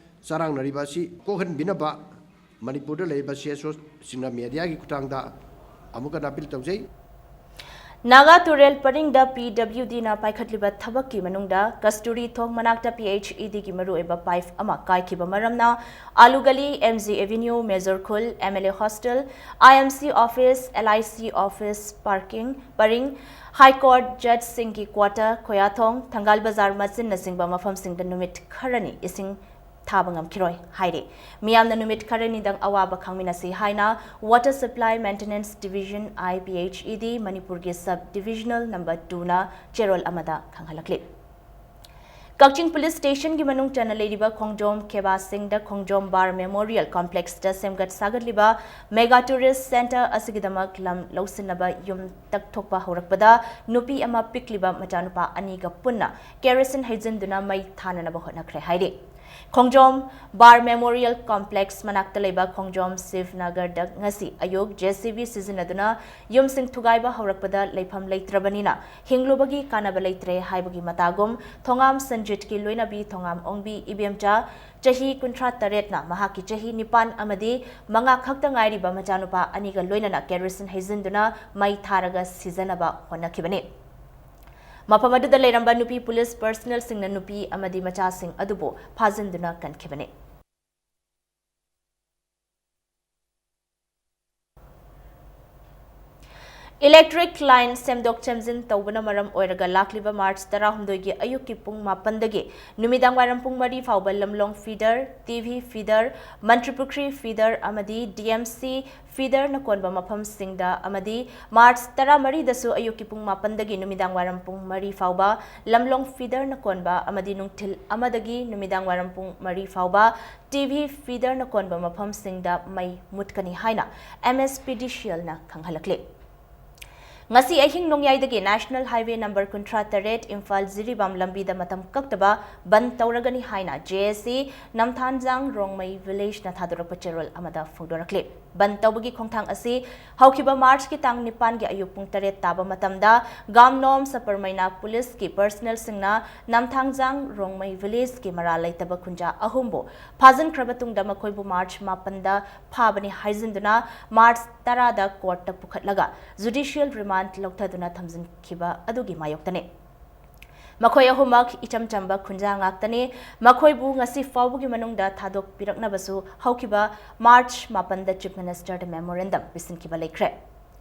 ꯆꯔꯥꯡꯅꯔꯤꯕ ꯑꯁꯤ ꯀꯣꯛꯍꯟꯕꯤꯅꯕ ꯃꯅꯤꯄꯨꯔꯗ ꯂꯩꯔꯤꯕ ꯁꯤ ꯑꯦꯁ ꯑꯣꯁꯤꯡꯅ ꯃꯦꯗꯤꯌꯥꯒꯤ ꯈꯨꯠꯊꯥꯡꯗ ꯑꯃꯨꯛ ꯍꯟꯅ ꯑꯄꯤꯜ ꯇꯧꯖꯩ꯫ ꯅꯥꯒꯥ ꯇꯨꯔꯦꯜ ꯄꯔꯤꯡꯗ ꯄꯤ ꯗꯕ꯭ꯂꯤꯎ ꯗꯤꯅ ꯄꯥꯏꯈꯠꯂꯤꯕ ꯊꯕꯛꯀꯤ ꯃꯅꯨꯡꯗ ꯀꯁꯇꯨꯔꯤ ꯊꯣꯡ ꯃꯅꯥꯛꯇ ꯄꯤ ꯑꯩꯆ ꯏ ꯗꯤꯒꯤ ꯃꯔꯨꯑꯣꯏꯕ ꯄꯥꯏꯞ ꯑꯃ ꯀꯥꯏꯈꯤꯕ ꯃꯔꯝꯅ ꯑꯥꯂꯨ ꯒꯂꯤ, ꯑꯦꯝ ꯖꯤ ꯑꯦꯚꯦꯅ꯭ꯌꯨ, ꯃꯦꯖꯣꯔ ꯈꯨꯜ, M L A hostel, I M C office, L I C office parking ꯄꯔꯤꯡ, ꯍꯥꯏ ꯀꯣꯔꯠ ꯖꯖꯁꯤꯡꯒꯤ ꯀ꯭ꯋꯥꯇꯔ, ꯈꯣꯌꯥꯊꯣꯡ, ꯊꯪꯒꯥꯜ ꯕꯖꯥꯔ ꯃꯆꯤꯟꯅꯆꯤꯡꯕ ꯃꯐꯝꯁꯤꯡꯗ ꯅꯨꯃꯤꯠ ꯈꯔꯅꯤ ꯏꯁꯤꯡ ꯊꯥꯕ ꯉꯝꯈꯤꯔꯣꯏ ꯍꯥꯏꯔꯤ꯫ ꯃꯤꯌꯥꯝꯅ ꯅꯨꯃꯤꯠ ꯈꯔꯅꯤꯗꯪ ꯑꯋꯥꯕ ꯈꯪꯃꯤꯟꯅꯁꯤ ꯍꯥꯏꯅ Water Supply Maintenance Division, I P H E D, ꯃꯅꯤꯄꯨꯔꯒꯤ Sub Divisional Number Two ꯅ ꯆꯦꯔꯣꯜ ꯑꯃꯗ ꯈꯪꯍꯜꯂꯛꯂꯤ꯫ ꯀꯛꯆꯤꯡ ꯄꯨꯂꯤꯁ ꯁ꯭ꯇꯦꯁꯟꯒꯤ ꯃꯅꯨꯡ ꯆꯟꯅ ꯂꯩꯔꯤꯕ ꯈꯣꯡꯖꯣꯝ ꯈꯦꯕꯥꯁꯤꯡꯗ ꯈꯣꯡꯖꯣꯝ ꯕꯥꯔ ꯃꯦꯃꯣꯔꯤꯌꯦꯜ ꯀꯣꯝꯄ꯭ꯂꯦꯛꯁꯇ ꯁꯦꯝꯒꯠ ꯁꯥꯒꯠꯂꯤꯕ ꯃꯦꯒꯥ ꯇꯨꯔꯤꯁ ꯁꯦꯟꯇꯔ ꯑꯁꯤꯒꯤꯗꯃꯛ ꯂꯝ ꯂꯧꯁꯤꯟꯅꯕ ꯌꯨꯝ ꯇꯛꯊꯣꯛꯄ ꯍꯧꯔꯛꯄꯗ ꯅꯨꯄꯤ ꯑꯃ ꯄꯤꯛꯂꯤꯕ ꯃꯆꯥꯅꯨꯄꯥ ꯑꯅꯤꯒ ꯄꯨꯟꯅ ꯀꯦꯔꯣꯁꯤꯟ ꯍꯩꯖꯤꯟꯗꯨꯅ ꯃꯩ ꯊꯥꯅꯅꯕ ꯍꯣꯠꯅꯈ꯭ꯔꯦ ꯍꯥꯏꯔꯤ꯫ ꯈꯣꯡꯖꯣꯝ ꯕꯥꯔ ꯃꯦꯃꯣꯔꯤꯌꯦꯜ ꯀꯣꯝꯄ꯭ꯂꯦꯛꯁ ꯃꯅꯥꯛꯇ ꯂꯩꯕ ꯈꯣꯡꯖꯣꯝ ꯁꯤꯕ ꯅꯒꯔꯗ ꯉꯁꯤ ꯑꯌꯨꯛ ꯖꯦ ꯁꯤ ꯕꯤ ꯁꯤꯖꯤꯟꯅꯗꯨꯅ ꯌꯨꯝꯁꯤꯡ ꯊꯨꯒꯥꯏꯕ ꯍꯧꯔꯛꯄꯗ ꯂꯩꯐꯝ ꯂꯩꯇ꯭ꯔꯕꯅꯤꯅ ꯍꯤꯡꯂꯨꯕꯒꯤ ꯀꯥꯟꯅꯕ ꯂꯩꯇ꯭ꯔꯦ ꯍꯥꯏꯕꯒꯤ ꯃꯇꯥꯒꯨꯝ ꯊꯣꯉꯥꯝ ꯁꯟꯖꯤꯠꯀꯤ ꯂꯣꯏꯅꯕꯤ ꯊꯣꯉꯥꯝ ꯑꯣꯡꯕꯤ ꯏꯕꯦꯝꯆꯥ ꯆꯍꯤ ꯀꯨꯟꯊ꯭ꯔꯥ ꯇꯔꯦꯠꯅ ꯃꯍꯥꯛꯀꯤ ꯆꯍꯤ ꯅꯤꯄꯥꯟ ꯑꯃꯗꯤ ꯃꯉꯥ ꯈꯛꯇ ꯉꯥꯏꯔꯤꯕ ꯃꯆꯥꯅꯨꯄꯥ ꯑꯅꯤꯒ ꯂꯣꯏꯅꯅ ꯀꯦꯔꯣꯁꯤꯟ ꯍꯩꯖꯤꯟꯗꯨꯅ ꯃꯩ ꯊꯥꯔꯒ ꯁꯤꯖꯅꯕ ꯍꯣꯠꯅꯈꯤꯕꯅꯤ꯫ ꯃꯐꯝ ꯑꯗꯨꯗ ꯂꯩꯔꯝꯕ ꯅꯨꯄꯤ ꯄꯨꯂꯤꯁ ꯄꯔꯁꯅꯦꯜꯁꯤꯡꯅ ꯅꯨꯄꯤ ꯑꯃꯗꯤ ꯃꯆꯥꯁꯤꯡ ꯑꯗꯨꯕꯨ ꯐꯥꯖꯤꯟꯗꯨꯅ ꯀꯟꯈꯤꯕꯅꯤ꯫ Electric line ꯁꯦꯝꯗꯣꯛ ꯁꯦꯝꯖꯤꯟ ꯇꯧꯕꯅ ꯃꯔꯝ ꯑꯣꯏꯔꯒ ꯂꯥꯛꯂꯤꯕ ꯃꯥꯔꯆ ꯇꯔꯥꯍꯨꯝꯗꯣꯏꯒꯤ ꯑꯌꯨꯛꯀꯤ ꯄꯨꯡ ꯃꯥꯄꯟꯗꯒꯤ ꯅꯨꯃꯤꯗꯥꯡ ꯋꯥꯏꯔꯝ ꯄꯨꯡ ꯃꯔꯤ ꯐꯥꯎꯕ ꯂꯝꯂꯣꯡ feeder, TV feeder, Mantripukhri feeder ꯑꯃꯗꯤ ꯗꯤ ꯑꯦꯝ ꯁꯤ feederꯅ ꯀꯣꯟꯕ ꯃꯐꯝꯁꯤꯡꯗ ꯑꯃꯗꯤ ꯃꯥꯔꯆ ꯇꯔꯥꯃꯔꯤꯗꯁꯨ ꯑꯌꯨꯛꯀꯤ ꯄꯨꯡ ꯃꯥꯄꯟꯗꯒꯤ ꯅꯨꯃꯤꯗꯥꯡ ꯋꯥꯏꯔꯝ ꯄꯨꯡ ꯃꯔꯤ ꯐꯥꯎꯕ ꯂꯝꯂꯣꯡ feederꯅ ꯀꯣꯟꯕ ꯑꯃꯗꯤ ꯅꯨꯡꯊꯤꯜ ꯑꯃꯗꯒꯤ ꯅꯨꯃꯤꯗꯥꯡ ꯋꯥꯏꯔꯝ ꯄꯨꯡ ꯃꯔꯤ ꯐꯥꯎꯕ ꯇꯤꯚꯤ feederꯅ ꯀꯣꯟꯕ ꯃꯐꯝꯁꯤꯡꯗ ꯃꯩ ꯃꯨꯠꯀꯅꯤ ꯍꯥꯏꯅ ꯑꯦꯝ ꯑꯦꯁ ꯄꯤ ꯗꯤ ꯁꯤ ꯑꯦꯜꯅ ꯈꯪꯍꯜꯂꯛꯂꯤ꯫ ꯉꯁꯤ ꯑꯍꯤꯡ ꯅꯣꯡꯌꯥꯏꯗꯒꯤ National Highway number ꯀꯨꯟꯊ꯭ꯔꯥ ꯇꯔꯦꯠ ꯏꯝꯐꯥꯜ ꯖꯤꯔꯤꯕꯥꯝ ꯂꯝꯕꯤꯗ ꯃꯇꯝ ꯀꯛꯇꯕ ꯕꯟ ꯇꯧꯔꯒꯅꯤ ꯍꯥꯏꯅ ꯖꯦ ꯑꯦ ꯁꯤ ꯅꯝꯊꯥꯟꯖꯥꯡ ꯔꯣꯡꯃꯩ villageꯅ ꯊꯥꯗꯣꯔꯛꯄ ꯆꯦꯔꯣꯜ ꯑꯃꯗ ꯐꯣꯡꯗꯣꯔꯛꯂꯤ꯫ ꯕꯟ ꯇꯧꯕꯒꯤ ꯈꯣꯡꯊꯥꯡ ꯑꯁꯤ ꯍꯧꯈꯤꯕ ꯃꯥꯔꯆꯀꯤ ꯇꯥꯡ ꯅꯤꯄꯥꯟꯒꯤ ꯑꯌꯨꯛ ꯄꯨꯡ ꯇꯔꯦꯠ ꯇꯥꯕ ꯃꯇꯝꯗ ꯒꯥꯝꯅꯣꯝ ꯁꯄꯔꯃꯩꯅꯥ ꯄꯨꯂꯤꯁꯀꯤ personnelꯁꯤꯡꯅ ꯅꯝꯊꯥꯡꯖꯥꯡ ꯔꯣꯡꯃꯩ villageꯀꯤ ꯃꯔꯥꯜ ꯂꯩꯇꯕ ꯈꯨꯟꯖꯥ ꯑꯍꯨꯝꯕꯨ ꯐꯥꯖꯤꯟꯈ꯭ꯔꯕ ꯇꯨꯡꯗ ꯃꯈꯣꯏꯕꯨ ꯃꯥꯔꯆ ꯃꯥꯄꯟꯗ ꯐꯥꯕꯅꯤ ꯍꯥꯏꯖꯤꯟꯗꯨꯅ ꯃꯥꯔꯆ ꯇꯔꯥꯗ courtꯇ ꯄꯨꯈꯠꯂꯒ judicial remand ꯂꯧꯊꯗꯨꯅ ꯊꯝꯖꯤꯟꯈꯤꯕ ꯑꯗꯨꯒꯤ ꯃꯥꯌꯣꯛꯇꯅꯤ꯫ ꯃꯈꯣꯏ ꯑꯍꯨꯝꯃꯛ ꯏꯆꯝ ꯆꯝꯕ ꯈꯨꯟꯖꯥ ꯉꯥꯛꯇꯅꯤ꯫ ꯃꯈꯣꯏꯕꯨ ꯉꯁꯤ ꯐꯥꯎꯕꯒꯤ ꯃꯅꯨꯡꯗ ꯊꯥꯗꯣꯛꯄꯤꯔꯛꯅꯕꯁꯨ ꯍꯧꯈꯤꯕ ꯃꯥꯔꯆ ꯃꯥꯄꯟꯗ Chief Ministerꯗ memorandum ꯄꯤꯁꯤꯟꯈꯤꯕ ꯂꯩꯈ꯭ꯔꯦ꯫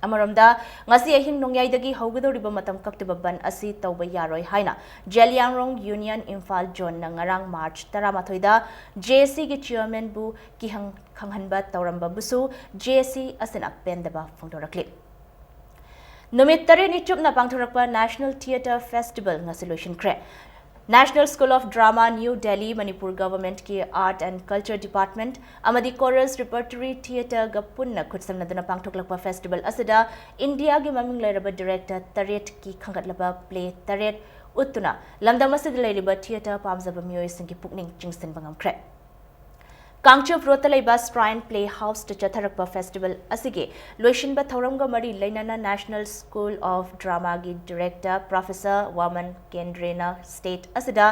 ꯑꯃꯔꯣꯝꯗ, ꯉꯁꯤ ꯑꯍꯤꯡ ꯅꯣꯡꯌꯥꯏꯗꯒꯤ ꯍꯧꯒꯗꯧꯔꯤꯕ ꯃꯇꯝ ꯀꯛꯇꯕ ꯕꯟ ꯑꯁꯤ ꯇꯧꯕ ꯌꯥꯔꯣꯏ ꯍꯥꯏꯅ ꯖꯦꯂꯤꯌꯥꯡꯔꯣꯡ Union ꯏꯝꯐꯥꯜ Zoneꯅ ꯉꯔꯥꯡ ꯃꯥꯔꯆ ꯇꯔꯥꯃꯥꯊꯣꯏꯗ ꯖꯦ ꯑꯦ ꯁꯤꯒꯤ chairmanꯕꯨ ꯀꯤꯍꯪ ꯈꯪꯍꯟꯕ ꯇꯧꯔꯝꯕꯕꯨꯁꯨ ꯖꯦ ꯑꯦ ꯁꯤ ꯑꯁꯤꯅ ꯄꯦꯟꯗꯕ ꯐꯣꯡꯗꯣꯔꯛꯂꯤ꯫ ꯅꯨꯃꯤꯠ ꯇꯔꯦꯠꯅꯤ ꯆꯨꯞꯅ ꯄꯥꯡꯊꯣꯔꯛꯄ National Theatre Festival ꯉꯁꯤ ꯂꯣꯏꯁꯤꯟꯈ꯭ꯔꯦ꯫ National School of Drama, New Delhi, Manipur Governmentꯀꯤ Art and Culture Department ꯑꯃꯗꯤ Corus Repertory Theatreꯒ ꯄꯨꯟꯅ ꯈꯨꯠꯁꯝꯅꯗꯨꯅ ꯄꯥꯡꯊꯣꯛꯂꯛꯄ festival ꯑꯁꯤꯗ ꯏꯟꯗꯤꯌꯥꯒꯤ ꯃꯃꯤꯡ ꯂꯩꯔꯕ director ꯇꯔꯦꯠꯀꯤ ꯈꯟꯒꯠꯂꯕ play ꯇꯔꯦꯠ ꯎꯠꯇꯨꯅ ꯂꯝꯗꯝ ꯑꯁꯤꯗ ꯂꯩꯔꯤꯕ theatre ꯄꯥꯝꯖꯕ ꯃꯤꯑꯣꯏꯁꯤꯡꯒꯤ ꯄꯨꯛꯅꯤꯡ ꯆꯤꯡꯁꯤꯟꯕ ꯉꯝꯈ꯭ꯔꯦ꯫ ꯀꯥꯡꯆꯨꯞ ꯔꯣꯗꯇ ꯂꯩꯕ Shrine Playhouseꯇ ꯆꯠꯊꯔꯛꯄ festival ꯑꯁꯤꯒꯤ ꯂꯣꯏꯁꯤꯟꯕ ꯊꯧꯔꯝꯒ ꯃꯔꯤ ꯂꯩꯅꯅ National School of Dramaꯒꯤ director Professor ꯋꯥꯃꯟ ꯀꯦꯟꯗ꯭ꯔꯦꯅ state ꯑꯁꯤꯗ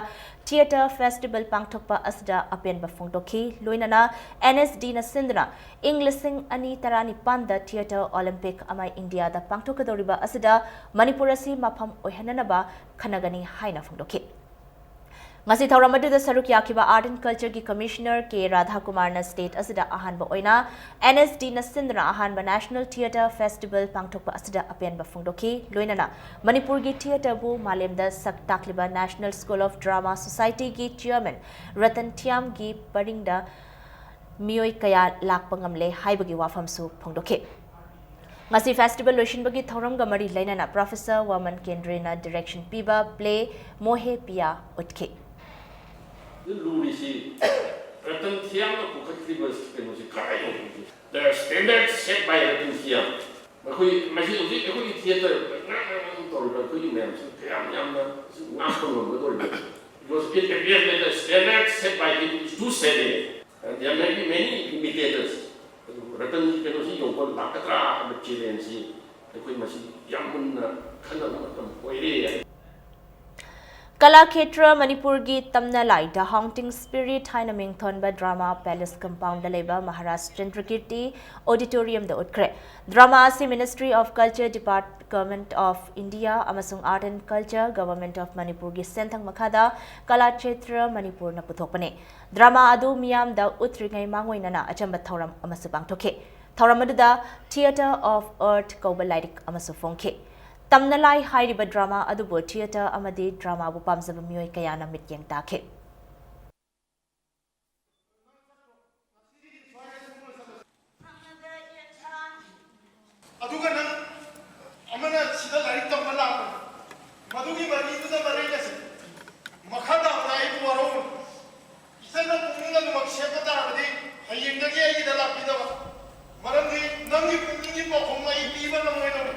theatre festival ꯄꯥꯡꯊꯣꯛꯄ ꯑꯁꯤꯗ ꯑꯄꯦꯟꯕ ꯐꯣꯡꯗꯣꯛꯈꯤ꯫ ꯂꯣꯏꯅꯅ ꯑꯦꯟ ꯑꯦꯁ ꯗꯤꯅ ꯁꯤꯟꯗꯨꯅ ꯏꯪ ꯂꯤꯁꯤꯡ ꯑꯅꯤ ꯇꯔꯥꯅꯤꯄꯥꯟꯗ theatre Olympic ꯑꯃ ꯏꯟꯗꯤꯌꯥꯗ ꯄꯥꯡꯊꯣꯛꯀꯗꯧꯔꯤꯕ ꯑꯁꯤꯗ ꯃꯅꯤꯄꯨꯔ ꯑꯁꯤ ꯃꯐꯝ ꯑꯣꯏꯍꯟꯅꯅꯕ ꯈꯟꯅꯒꯅꯤ ꯍꯥꯏꯅ ꯐꯣꯡꯗꯣꯛꯈꯤ꯫ ꯉꯁꯤ ꯊꯧꯔꯝ ꯑꯗꯨꯗ ꯁꯔꯨꯛ ꯌꯥꯈꯤꯕ Art and Culture ꯒꯤ Commissioner ꯀꯦ ꯔꯥꯙꯥꯀꯨꯃꯥꯔꯅ state ꯑꯁꯤꯗ ꯑꯍꯥꯟꯕ ꯑꯣꯏꯅ N S D ꯅ ꯁꯤꯟꯗꯨꯅ ꯑꯍꯥꯟꯕ National Theatre Festival ꯄꯥꯡꯊꯣꯛꯄ ꯑꯁꯤꯗ ꯑꯄꯦꯟꯕ ꯐꯣꯡꯗꯣꯛꯈꯤ꯫ ꯂꯣꯏꯅꯅ ꯃꯅꯤꯄꯨꯔꯒꯤ theatre ꯕꯨ ꯃꯥꯂꯦꯝꯗ ꯁꯛ ꯇꯥꯛꯂꯤꯕ National School of Drama Society ꯒꯤ chairman ꯔꯇꯟ ꯊꯤꯌꯥꯝꯒꯤ ꯄꯔꯤꯡꯗ ꯃꯤꯑꯣꯏ ꯀꯌꯥ ꯂꯥꯛꯄ ꯉꯝꯂꯦ ꯍꯥꯏꯕꯒꯤ ꯋꯥꯐꯝꯁꯨ ꯐꯣꯡꯗꯣꯛꯈꯤ꯫ ꯉꯁꯤ festival ꯂꯣꯏꯁꯤꯟꯕꯒꯤ ꯊꯧꯔꯝꯒ ꯃꯔꯤ ꯂꯩꯅꯅ Professor ꯋꯥꯃꯟ ꯀꯦꯟꯗ꯭ꯔꯦꯅ direction ꯄꯤꯕ play ꯃꯣꯍꯦ ꯄꯤꯌꯥ ꯎꯠꯈꯤ꯫ ꯂꯨꯔꯤꯁꯤ ꯔꯇꯟ ꯊꯤꯌꯥꯝꯅ ꯄꯨꯈꯠꯈ꯭ꯔꯤꯕ ꯀꯩꯅꯣꯁꯤ ꯀꯗꯥꯏꯗꯅꯣ? The standard set by Ratan ꯊꯤꯌꯥꯝ꯫ ꯑꯩꯈꯣꯏ ꯃꯁꯤ ꯍꯧꯖꯤꯛ ꯑꯩꯈꯣꯏꯒꯤ theatre ꯉꯥꯡ ꯉꯥꯡ ꯇꯧꯔꯤꯕ ꯑꯩꯈꯣꯏꯒꯤ ꯃꯌꯥꯝꯁꯤ ꯀꯌꯥꯝ ꯌꯥꯝꯅ ꯉꯥꯛꯄ ꯉꯝꯒꯗꯧꯔꯤꯕ? Because it appears that the standard set by him is too severe. And there may be many imitators. ꯑꯗꯨꯕꯨ ꯔꯇꯟꯒꯤ ꯀꯩꯅꯣꯁꯤ ꯌꯧꯕ ꯂꯥꯛꯀꯗ꯭ꯔꯥ ꯍꯥꯏꯕ challenge ꯁꯤ ꯑꯩꯈꯣꯏ ꯃꯁꯤ ꯌꯥꯝ ꯃꯨꯟꯅ ꯈꯟꯅꯕ ꯃꯇꯝ ꯑꯣꯏꯔꯦ꯫ ꯀꯂꯥ ꯈꯦꯇ꯭ꯔ ꯃꯅꯤꯄꯨꯔꯒꯤ ꯇꯝꯅ ꯂꯥꯏ The Haunting Spirit ꯍꯥꯏꯅ ꯃꯤꯡꯊꯣꯟꯕ Drama Palace compound ꯗ ꯂꯩꯕ ꯃꯍꯥꯔꯥꯖ ꯆꯟꯗ꯭ꯔꯀꯤꯔꯇꯤ auditorium ꯗ ꯎꯠꯈ꯭ꯔꯦ꯫ Drama ꯑꯁꯤ Ministry of Culture, Department of India ꯑꯃꯁꯨꯡ Art and Culture, Government of ꯃꯅꯤꯄꯨꯔꯒꯤ ꯁꯦꯟꯊꯪ ꯃꯈꯥꯗ ꯀꯂꯥ ꯈꯦꯇ꯭ꯔ ꯃꯅꯤꯄꯨꯔꯅ ꯄꯨꯊꯣꯛꯄꯅꯤ꯫ Drama ꯑꯗꯨ ꯃꯤꯌꯥꯝꯗ ꯎꯠꯇ꯭ꯔꯤꯉꯩ ꯃꯥꯡꯑꯣꯏꯅꯅ ꯑꯆꯝꯕ ꯊꯧꯔꯝ ꯑꯃꯁꯨ ꯄꯥꯡꯊꯣꯛꯈꯤ꯫ ꯊꯧꯔꯝ ꯑꯗꯨꯗ Theatre of Earth ꯀꯧꯕ ꯂꯥꯏꯔꯤꯛ ꯑꯃꯁꯨ ꯐꯣꯡꯈꯤ꯫ ꯇꯝꯅ ꯂꯥꯏ ꯍꯥꯏꯔꯤꯕ drama ꯑꯗꯨꯕꯨ theatre ꯑꯃꯗꯤ drama ꯕꯨ ꯄꯥꯝꯖꯕ ꯃꯤꯑꯣꯏ ꯀꯌꯥꯅ ꯃꯤꯠꯌꯦꯡ ꯇꯥꯈꯤ꯫ ꯑꯗꯨꯒ ꯅꯪ ꯑꯃꯅ ꯁꯤꯗ ꯂꯥꯏꯔꯤꯛ ꯇꯝꯕ ꯂꯥꯛꯄꯅꯤ꯫ ꯃꯗꯨꯒꯤ ꯃꯔꯤꯗꯨꯗ ꯃꯔꯩꯅꯁꯦ꯫ ꯃꯈꯥ ꯇꯥꯕꯗ ꯑꯩꯕꯨ ꯋꯥꯔꯧꯒꯅꯨ꯫ ꯏꯆꯟꯅ ꯄꯨꯛꯅꯤꯡ ꯑꯗꯨꯃꯛ ꯁꯦꯝꯕ ꯇꯥꯔꯕꯗꯤ ꯍꯌꯦꯡꯗꯒꯤ ꯑꯩꯒꯤꯗ ꯂꯥꯛꯄꯤꯗꯕ꯫ ꯃꯔꯝꯗꯤ ꯅꯪꯒꯤ ꯄꯨꯛꯅꯤꯡꯒꯤ ꯄꯥꯎꯈꯨꯝ ꯑꯩ ꯄꯤꯕ ꯉꯝꯂꯣꯏꯗꯧꯔꯤ꯫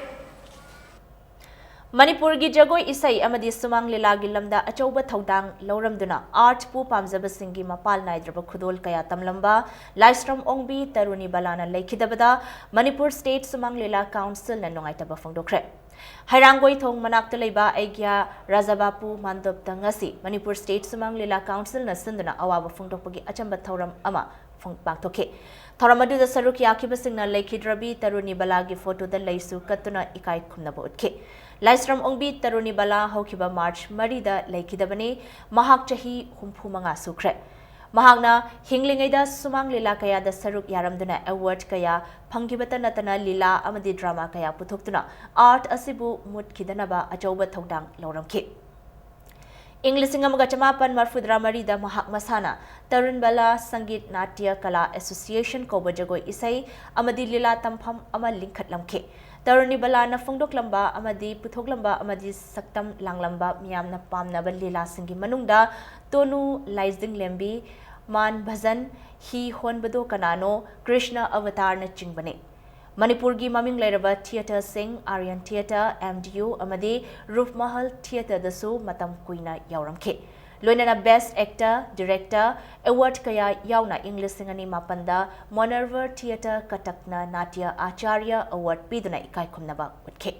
ꯃꯅꯤꯄꯨꯔꯒꯤ ꯖꯒꯣꯏ ꯏꯁꯩ ꯑꯃꯗꯤ ꯁꯨꯃꯥꯡ ꯂꯤꯂꯥꯒꯤ ꯂꯝꯗ ꯑꯆꯧꯕ ꯊꯧꯗꯥꯡ ꯂꯧꯔꯝꯗꯨꯅ art ꯄꯨ ꯄꯥꯝꯖꯕꯁꯤꯡꯒꯤ ꯃꯄꯥꯜ ꯅꯥꯏꯗ꯭ꯔꯕ ꯈꯨꯗꯣꯜ ꯀꯌꯥ ꯇꯝꯂꯝꯕ ꯂꯥꯏꯁ꯭ꯔꯝ ꯑꯣꯡꯕꯤ ꯇꯔꯨꯅꯤ ꯕꯂꯥꯅ ꯂꯩꯈꯤꯗꯕꯗ ꯃꯅꯤꯄꯨꯔ state ꯁꯨꯃꯥꯡ ꯂꯤꯂꯥ council ꯅ ꯅꯨꯡꯉꯥꯏꯇꯕ ꯐꯣꯡꯗꯣꯛꯈ꯭ꯔꯦ꯫ ꯍꯩꯔꯥꯡꯒꯣꯏꯊꯣꯡ ꯃꯅꯥꯛꯇ ꯂꯩꯕ ꯑꯩꯒ꯭ꯌꯥ ꯔꯥꯖꯥꯕꯥꯄꯨ ꯃꯥꯟꯗꯣꯞꯇ ꯉꯁꯤ ꯃꯅꯤꯄꯨꯔ state ꯁꯨꯃꯥꯡ ꯂꯤꯂꯥ council ꯅ ꯁꯤꯟꯗꯨꯅ ꯑꯋꯥꯕ ꯐꯣꯡꯗꯣꯛꯄꯒꯤ ꯑꯆꯝꯕ ꯊꯧꯔꯝ ꯑꯃ ꯐꯣꯡ-, ꯄꯥꯡꯊꯣꯛꯈꯤ꯫ ꯊꯧꯔꯝ ꯑꯗꯨꯗ ꯁꯔꯨꯛ ꯌꯥꯈꯤꯕꯁꯤꯡꯅ ꯂꯩꯈꯤꯗ꯭ꯔꯕꯤ ꯇꯔꯨꯅꯤ ꯕꯂꯥꯒꯤ ꯐꯣꯇꯣꯗ ꯂꯩꯁꯨ ꯀꯠꯇꯨꯅ ꯏꯀꯥꯏ ꯈꯨꯝꯅꯕ ꯎꯠꯈꯤ꯫ ꯂꯥꯏꯁ꯭ꯔꯝ ꯑꯣꯡꯕꯤ ꯇꯔꯨꯅꯤ ꯕꯂꯥ ꯍꯧꯈꯤꯕ ꯃꯥꯔꯆ ꯃꯔꯤꯗ ꯂꯩꯈꯤꯗꯕꯅꯤ꯫ ꯃꯍꯥꯛ ꯆꯍꯤ ꯍꯨꯝꯐꯨ ꯃꯉꯥ ꯁꯨꯈ꯭ꯔꯦ꯫ ꯃꯍꯥꯛꯅ ꯍꯤꯡꯂꯤꯉꯩꯗ ꯁꯨꯃꯥꯡ ꯂꯤꯂꯥ ꯀꯌꯥꯗ ꯁꯔꯨꯛ ꯌꯥꯔꯝꯗꯨꯅ ꯑꯦꯋꯥꯔꯗ ꯀꯌꯥ ꯐꯪꯈꯤꯕꯇ ꯅꯠꯇꯅ ꯂꯤꯂꯥ ꯑꯃꯗꯤ ꯗ꯭ꯔꯃꯥ ꯀꯌꯥ ꯄꯨꯊꯣꯛꯇꯨꯅ ꯑꯥꯔꯠ ꯑꯁꯤꯕꯨ ꯃꯨꯠꯈꯤꯗꯅꯕ ꯑꯆꯧꯕ ꯊꯧꯗꯥꯡ ꯂꯧꯔꯝꯈꯤ꯫ ꯏꯪ ꯂꯤꯁꯤꯡ ꯑꯃꯒ ꯆꯃꯥꯄꯟ ꯃꯔꯐꯨꯇꯔꯥ ꯃꯔꯤꯗ ꯃꯍꯥꯛ ꯃꯁꯥꯅ ꯇꯔꯨꯟ ꯕꯂꯥ ꯁꯪꯒꯤꯠ ꯅꯥꯇ꯭ꯌ ꯀꯂꯥ ꯑꯦꯁꯣꯁꯤꯌꯦꯁꯟ ꯀꯧꯕ ꯖꯒꯣꯏ ꯏꯁꯩ ꯑꯃꯗꯤ ꯂꯤꯂꯥ ꯇꯝꯐꯝ ꯑꯃ ꯂꯤꯡꯈꯠꯂꯝꯈꯤ꯫ ꯇꯔꯨꯟ ꯕꯂꯥꯅ ꯐꯣꯡꯗꯣꯛꯂꯝꯕ ꯑꯃꯗꯤ ꯄꯨꯊꯣꯛꯂꯝꯕ ꯑꯃꯗꯤ ꯁꯛꯇꯝ ꯂꯥꯡꯂꯝꯕ ꯃꯤꯌꯥꯝꯅ ꯄꯥꯝꯅꯕ ꯂꯤꯂꯥꯁꯤꯡꯒꯤ ꯃꯅꯨꯡꯗ ꯇꯣꯅꯨ ꯂꯥꯏꯖꯤꯡꯂꯦꯝꯕꯤ, ꯃꯥꯟ ꯚꯖꯟ, ꯍꯤ ꯍꯣꯟꯕꯗꯣ ꯀꯅꯥꯅꯣ, ꯀ꯭ꯔꯤꯁꯅ ꯑꯕꯇꯥꯔꯅꯆꯤꯡꯕꯅꯤ꯫ ꯃꯅꯤꯄꯨꯔꯒꯤ ꯃꯃꯤꯡ ꯂꯩꯔꯕ ꯊꯤꯌꯦꯇꯔꯁꯤꯡ Aryan theatre, M D U ꯑꯃꯗꯤ ꯔꯨꯞꯃꯍꯜ ꯊꯤꯌꯦꯇꯔꯗꯁꯨ ꯃꯇꯝ ꯀꯨꯏꯅ ꯌꯥꯎꯔꯝꯈꯤ꯫ ꯂꯣꯏꯅꯅ ꯕꯦꯁ꯭ꯠ ꯑꯦꯛꯇꯔ, ꯗꯤꯔꯦꯛꯇꯔ ꯑꯦꯋꯥꯔꯗ ꯀꯌꯥ ꯌꯥꯎꯅ ꯏꯪ ꯂꯤꯁꯤꯡ ꯑꯅꯤ ꯃꯥꯄꯟꯗ ꯃꯣꯅꯔꯚꯔ ꯊꯤꯌꯦꯇꯔ ꯀꯇꯛꯅ ꯅꯥꯇ꯭ꯌ ꯑꯥꯆꯥꯔꯌ ꯑꯦꯋꯥꯔꯗ ꯄꯤꯗꯨꯅ ꯏꯀꯥꯏ ꯈꯨꯝꯅꯕ ꯎꯠꯈꯤ꯫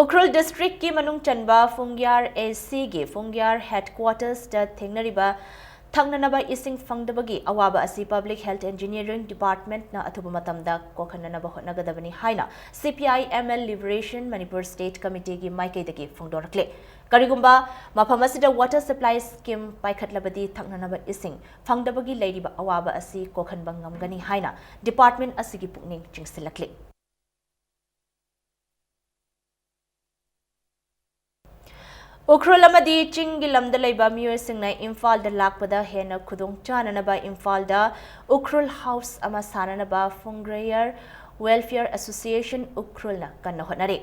ꯎꯈ꯭ꯔꯨꯜ ꯗꯤꯁꯇ꯭ꯔꯤꯛꯀꯤ ꯃꯅꯨꯡ ꯆꯟꯕ ꯐꯨꯡꯌꯥꯔ ꯑꯦ ꯁꯤꯒꯤ ꯐꯨꯡꯌꯥꯔ ꯍꯦꯗꯀ꯭ꯋꯥꯇꯔꯁꯇ ꯊꯦꯡꯅꯔꯤꯕ ꯊꯛꯅꯅꯕ ꯏꯁꯤꯡ ꯐꯪꯗꯕꯒꯤ ꯑꯋꯥꯕ ꯑꯁꯤ ꯄꯕ꯭ꯂꯤꯛ ꯍꯦꯜꯊ ꯏꯟꯖꯤꯅꯤꯌꯔꯤꯡ ꯗꯤꯄꯥꯔꯠꯃꯦꯟꯠꯅ ꯑꯊꯨꯕ ꯃꯇꯝꯗ ꯀꯣꯛꯍꯟꯅꯅꯕ ꯍꯣꯠꯅꯒꯗꯕꯅꯤ ꯍꯥꯏꯅ C P I M L liberation Manipur state ꯀꯃꯤꯇꯤꯒꯤ ꯃꯥꯏꯀꯩꯗꯒꯤ ꯐꯣꯡꯗꯣꯔꯛꯂꯦ꯫ ꯀꯔꯤꯒꯨꯝꯕ ꯃꯐꯝ ꯑꯁꯤꯗ ꯋꯥꯇꯔ ꯁꯄ꯭ꯂꯥꯏ ꯁ꯭ꯀꯤꯝ ꯄꯥꯏꯈꯠꯂꯕꯗꯤ ꯊꯛꯅꯅꯕ ꯏꯁꯤꯡ ꯐꯪꯗꯕꯒꯤ ꯂꯩꯔꯤꯕ ꯑꯋꯥꯕ ꯑꯁꯤ ꯀꯣꯛꯍꯟꯕ ꯉꯝꯒꯅꯤ ꯍꯥꯏꯅ ꯗꯤꯄꯥꯔꯠꯃꯦꯟꯠ ꯑꯁꯤꯒꯤ ꯄꯨꯛꯅꯤꯡ ꯆꯤꯡꯁꯤꯜꯂꯛꯂꯤ꯫ ꯎꯈ꯭ꯔꯨꯜ ꯑꯃꯗꯤ ꯆꯤꯡꯒꯤ ꯂꯝꯗ ꯂꯩꯕ ꯃꯤꯑꯣꯏꯁꯤꯡꯅ ꯏꯝꯐꯥꯜꯗ ꯂꯥꯛꯄꯗ ꯍꯦꯟꯅ ꯈꯨꯗꯣꯡ ꯆꯥꯅꯅꯕ ꯏꯝꯐꯥꯜꯗ ꯎꯈ꯭ꯔꯨꯜ ꯍꯥꯎꯁ ꯑꯃ ꯁꯥꯅꯅꯕ ꯐꯨꯡꯒ꯭ꯔꯦꯌꯔ ꯋꯦꯜꯐꯤꯌꯔ ꯑꯦꯁꯣꯁꯤꯌꯦꯁꯟ ꯎꯈ꯭ꯔꯨꯜꯅ ꯀꯟꯅ ꯍꯣꯠꯅꯔꯤ꯫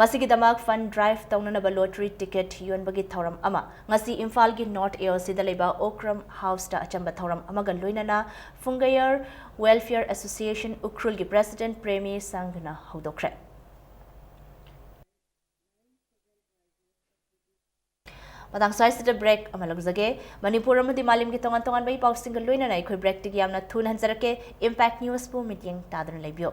ꯃꯁꯤꯒꯤꯗꯃꯛ ꯐꯟꯗ ꯗ꯭ꯔꯥꯏꯚ ꯇꯧꯅꯅꯕ ꯂꯣꯇꯔꯤ ꯇꯤꯀꯦꯠ ꯌꯣꯟꯕꯒꯤ ꯊꯧꯔꯝ ꯑꯃ ꯉꯁꯤ ꯏꯝꯐꯥꯜꯒꯤ ꯅꯣꯔꯠ ꯑꯦ ꯑꯣ ꯁꯤꯗ ꯂꯩꯕ ꯑꯣꯀ꯭ꯔꯝ ꯍꯥꯎꯁꯇ ꯑꯆꯝꯕ ꯊꯧꯔꯝ ꯑꯃꯒ ꯂꯣꯏꯅꯅ ꯐꯨꯡꯒ꯭ꯔꯦꯌꯔ ꯋꯦꯜꯐꯤꯌꯔ ꯑꯦꯁꯣꯁꯤꯌꯦꯁꯟ ꯎꯈ꯭ꯔꯨꯜꯒꯤ ꯄ꯭ꯔꯦꯁꯤꯗꯦꯟꯠ ꯄ꯭ꯔꯦꯃꯤ ꯁꯪꯘꯅ ꯍꯧꯗꯣꯛꯈ꯭ꯔꯦ꯫ ꯃꯇꯥꯡ ꯁ꯭ꯋꯥꯏꯁꯤꯗ ꯕ꯭ꯔꯦꯛ ꯑꯃ ꯂꯧꯖꯒꯦ꯫ ꯃꯅꯤꯄꯨꯔ ꯑꯃꯗꯤ ꯃꯥꯂꯦꯝꯒꯤ ꯇꯣꯉꯥꯟ ꯇꯣꯉꯥꯟꯕ ꯏ ꯄꯥꯎꯁꯤꯡꯒ ꯂꯣꯏꯅꯅ ꯑꯩꯈꯣꯏ ꯕ꯭ꯔꯦꯛꯇꯒꯤ ꯌꯥꯝꯅ ꯊꯨꯅ ꯍꯟꯖꯔꯛꯀꯦ꯫ ꯏꯝꯄꯦꯛ ꯅ꯭ꯌꯨꯁꯄꯨ ꯃꯤꯠꯌꯦꯡ ꯇꯥꯗꯨꯅ ꯂꯩꯕꯤꯌꯨ꯫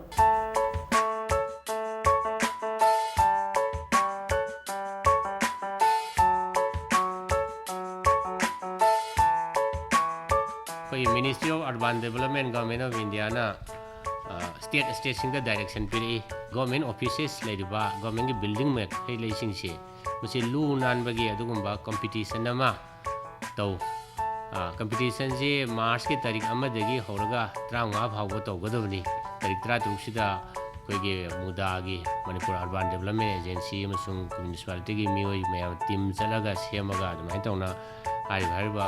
Ministry of Urban Development, Government of Indiaꯅ state stateꯁꯤꯡꯗ direction ꯄꯤꯔꯛꯏ꯫ Government offices ꯂꯩꯔꯤꯕ, governmentꯀꯤ building ꯃꯈꯩ ꯂꯩꯁꯤꯡꯁꯦ, ꯃꯁꯤ ꯂꯨ ꯅꯥꯟꯕꯒꯤ ꯑꯗꯨꯒꯨꯝꯕ competition ꯑꯃ ꯇꯧ꯫ Competitionꯁꯤ Marchꯀꯤ ꯇꯥꯔꯤꯛ ꯑꯃꯗꯒꯤ ꯍꯧꯔꯒ ꯇꯔꯥꯃꯉꯥ ꯐꯥꯎꯕ ꯇꯧꯒꯗꯕꯅꯤ꯫ ꯇꯥꯔꯤꯛ ꯇꯔꯥꯇꯔꯨꯛꯁꯤꯗ ꯑꯩꯈꯣꯏꯒꯤ ꯃꯨꯗꯥꯒꯤ, Manipur Urban Development Agency ꯑꯃꯁꯨꯡ municipalityꯒꯤ ꯃꯤꯑꯣꯏ ꯃꯌꯥꯝ team ꯆꯠꯂꯒ ꯁꯦꯝꯃꯒ ꯑꯗꯨꯃꯥꯏꯅ ꯇꯧꯅ ꯍꯥꯏꯔꯤꯕ, ꯍꯥꯏꯔꯤꯕ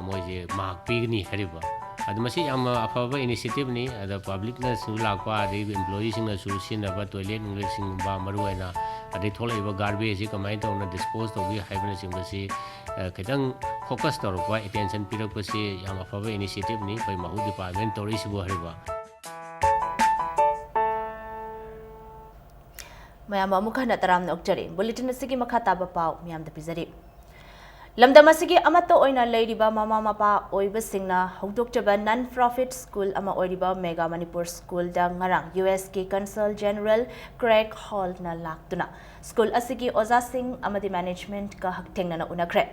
ꯃꯣꯏꯁꯦ mark ꯄꯤꯒꯅꯤ ꯍꯥꯏꯔꯤꯕ꯫ ꯑꯗꯨ ꯃꯁꯤ ꯌꯥꯝꯅ ꯑꯐꯕ initiativeꯅꯤ꯫ ꯑꯗ publicꯅꯁꯨ ꯂꯥꯛꯄ, ꯑꯗꯒꯤ employeeꯁꯤꯡꯅꯁꯨ ꯁꯤꯖꯤꯟꯅꯕ toilet ꯅꯨꯡꯂꯦꯠꯁꯤꯡꯒꯨꯝꯕ, ꯃꯔꯨꯑꯣꯏꯅ ꯑꯗꯩ ꯊꯣꯛꯂꯛꯏꯕ garbageꯁꯤ ꯀꯃꯥꯏꯅ ꯇꯧꯅ dispose ꯇꯧꯒꯦ ꯍꯥꯏꯕꯅꯆꯤꯡꯕꯁꯤ, ꯑ, ꯈꯤꯇꯪ focus ꯇꯧꯔꯛꯄ, attention ꯄꯤꯔꯛꯄꯁꯤ ꯌꯥꯝ ꯑꯐꯕ initiativeꯅꯤ꯫ ꯑꯩꯈꯣꯏ ꯃꯍꯨ department ꯇꯧꯔꯛꯏꯁꯤꯕꯨ ꯍꯥꯏꯔꯤꯕ꯫ ꯃꯌꯥꯝꯕꯨ ꯑꯃꯨꯛ ꯍꯟꯅ ꯇꯔꯥꯝꯅ ꯑꯣꯛꯆꯔꯤ꯫ Bulletin ꯑꯁꯤꯒꯤ ꯃꯈꯥ ꯇꯥꯕ ꯄꯥꯎ ꯃꯌꯥꯝꯗ ꯄꯤꯖꯔꯤ꯫ ꯂꯝꯗꯝ ꯑꯁꯤꯒꯤ ꯑꯃꯠꯇ ꯑꯣꯏꯅ ꯂꯩꯔꯤꯕ ꯃꯃꯥ ꯃꯄꯥ ꯑꯣꯏꯕꯁꯤꯡꯅ ꯍꯧꯗꯣꯛꯆꯕ non profit school ꯑꯃ ꯑꯣꯏꯔꯤꯕ Mega Manipur Schoolꯗ ꯉꯔꯥꯡ USꯀꯤ Consul General Craig Hallꯅ ꯂꯥꯛꯇꯨꯅ school ꯑꯁꯤꯒꯤ ꯑꯣꯖꯥꯁꯤꯡ ꯑꯃꯗꯤ managementꯀ ꯍꯛꯊꯦꯡꯅꯅ ꯎꯅꯈ꯭ꯔꯦ꯫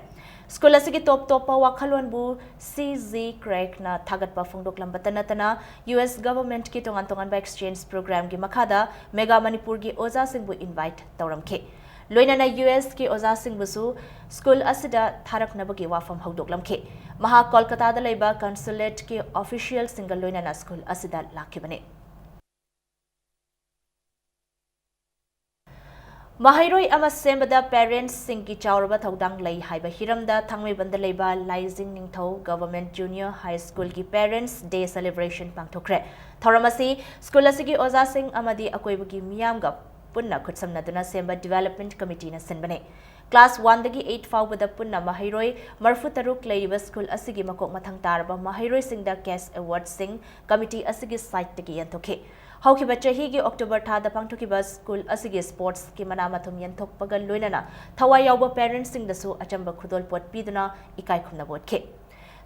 School ꯑꯁꯤꯒꯤ ꯇꯣꯞ ꯇꯣꯞꯄ ꯋꯥꯈꯜꯂꯣꯟꯕꯨ CG Craigꯅ ꯊꯥꯒꯠꯄ ꯐꯣꯡꯗꯣꯛꯂꯝꯕꯇ ꯅꯠꯇꯅ, US governmentꯀꯤ ꯇꯣꯉꯥꯟ ꯇꯣꯉꯥꯟꯕ exchange programꯒꯤ ꯃꯈꯥꯗ Mega Manipurꯒꯤ ꯑꯣꯖꯥꯁꯤꯡꯕꯨ invite ꯇꯧꯔꯝꯈꯤ꯫ ꯂꯣꯏꯅꯅ USꯀꯤ ꯑꯣꯖꯥꯁꯤꯡꯕꯨꯁꯨ school ꯑꯁꯤꯗ ꯊꯥꯔꯛꯅꯕꯒꯤ ꯋꯥꯐꯝ ꯍꯧꯗꯣꯛꯂꯝꯈꯤ꯫ ꯃꯍꯥꯛ ꯀꯣꯜꯀꯇꯥꯗ ꯂꯩꯕ consulateꯀꯤ officialꯁꯤꯡꯒ ꯂꯣꯏꯅꯅ school ꯑꯁꯤꯗ ꯂꯥꯛꯈꯤꯕꯅꯤ꯫ ꯃꯍꯩꯔꯣꯏ ꯑꯃ ꯁꯦꯝꯕꯗ parentsꯁꯤꯡꯒꯤ ꯆꯥꯎꯔꯕ ꯊꯧꯗꯥꯡ ꯂꯩ ꯍꯥꯏꯕ ꯍꯤꯔꯝꯗ ꯊꯥꯡꯃꯩꯕꯟꯗ ꯂꯩꯕ ꯂꯥꯏꯖꯤꯡ ꯅꯤꯡꯊꯧ Government Junior High Schoolꯒꯤ Parents Day Celebration ꯄꯥꯡꯊꯣꯛꯈ꯭ꯔꯦ꯫ ꯊꯧꯔꯝ ꯑꯁꯤ school ꯑꯁꯤꯒꯤ ꯑꯣꯖꯥꯁꯤꯡ ꯑꯃꯗꯤ ꯑꯀꯣꯏꯕꯒꯤ ꯃꯤꯌꯥꯝꯒ ꯄꯨꯟꯅ ꯈꯨꯠꯁꯝꯅꯗꯨꯅ ꯁꯦꯝꯕ Development Committeeꯅ ꯁꯤꯟꯕꯅꯤ꯫ Class oneꯗꯒꯤ eight ꯐꯥꯎꯕꯗ ꯄꯨꯟꯅ ꯃꯍꯩꯔꯣꯏ ꯃꯔꯤꯐꯨ ꯇꯔꯨꯛ ꯂꯩꯔꯤꯕ school ꯑꯁꯤꯒꯤ ꯃꯀꯣꯛ ꯃꯊꯪ ꯇꯥꯔꯕ ꯃꯍꯩꯔꯣꯏꯁꯤꯡꯗ cash awardꯁꯤꯡ committee ꯑꯁꯤꯒꯤ siteꯇꯒꯤ ꯌꯦꯟꯊꯣꯛꯈꯤ꯫ ꯍꯧꯈꯤꯕ ꯆꯍꯤꯒꯤ October ꯊꯥꯗ ꯄꯥꯡꯊꯣꯛꯈꯤꯕ school ꯑꯁꯤꯒꯤ sportsꯀꯤ ꯃꯅꯥ ꯃꯊꯨꯝ ꯌꯦꯟꯊꯣꯛꯄꯒ ꯂꯣꯏꯅꯅ ꯊꯋꯥꯏ ꯌꯥꯎꯕ parentsꯁꯤꯡꯗꯁꯨ ꯑꯆꯝꯕ ꯈꯨꯗꯣꯜꯄꯣꯠ ꯄꯤꯗꯨꯅ ꯏꯀꯥꯏ ꯈꯨꯝꯅꯕ ꯎꯠꯈꯤ꯫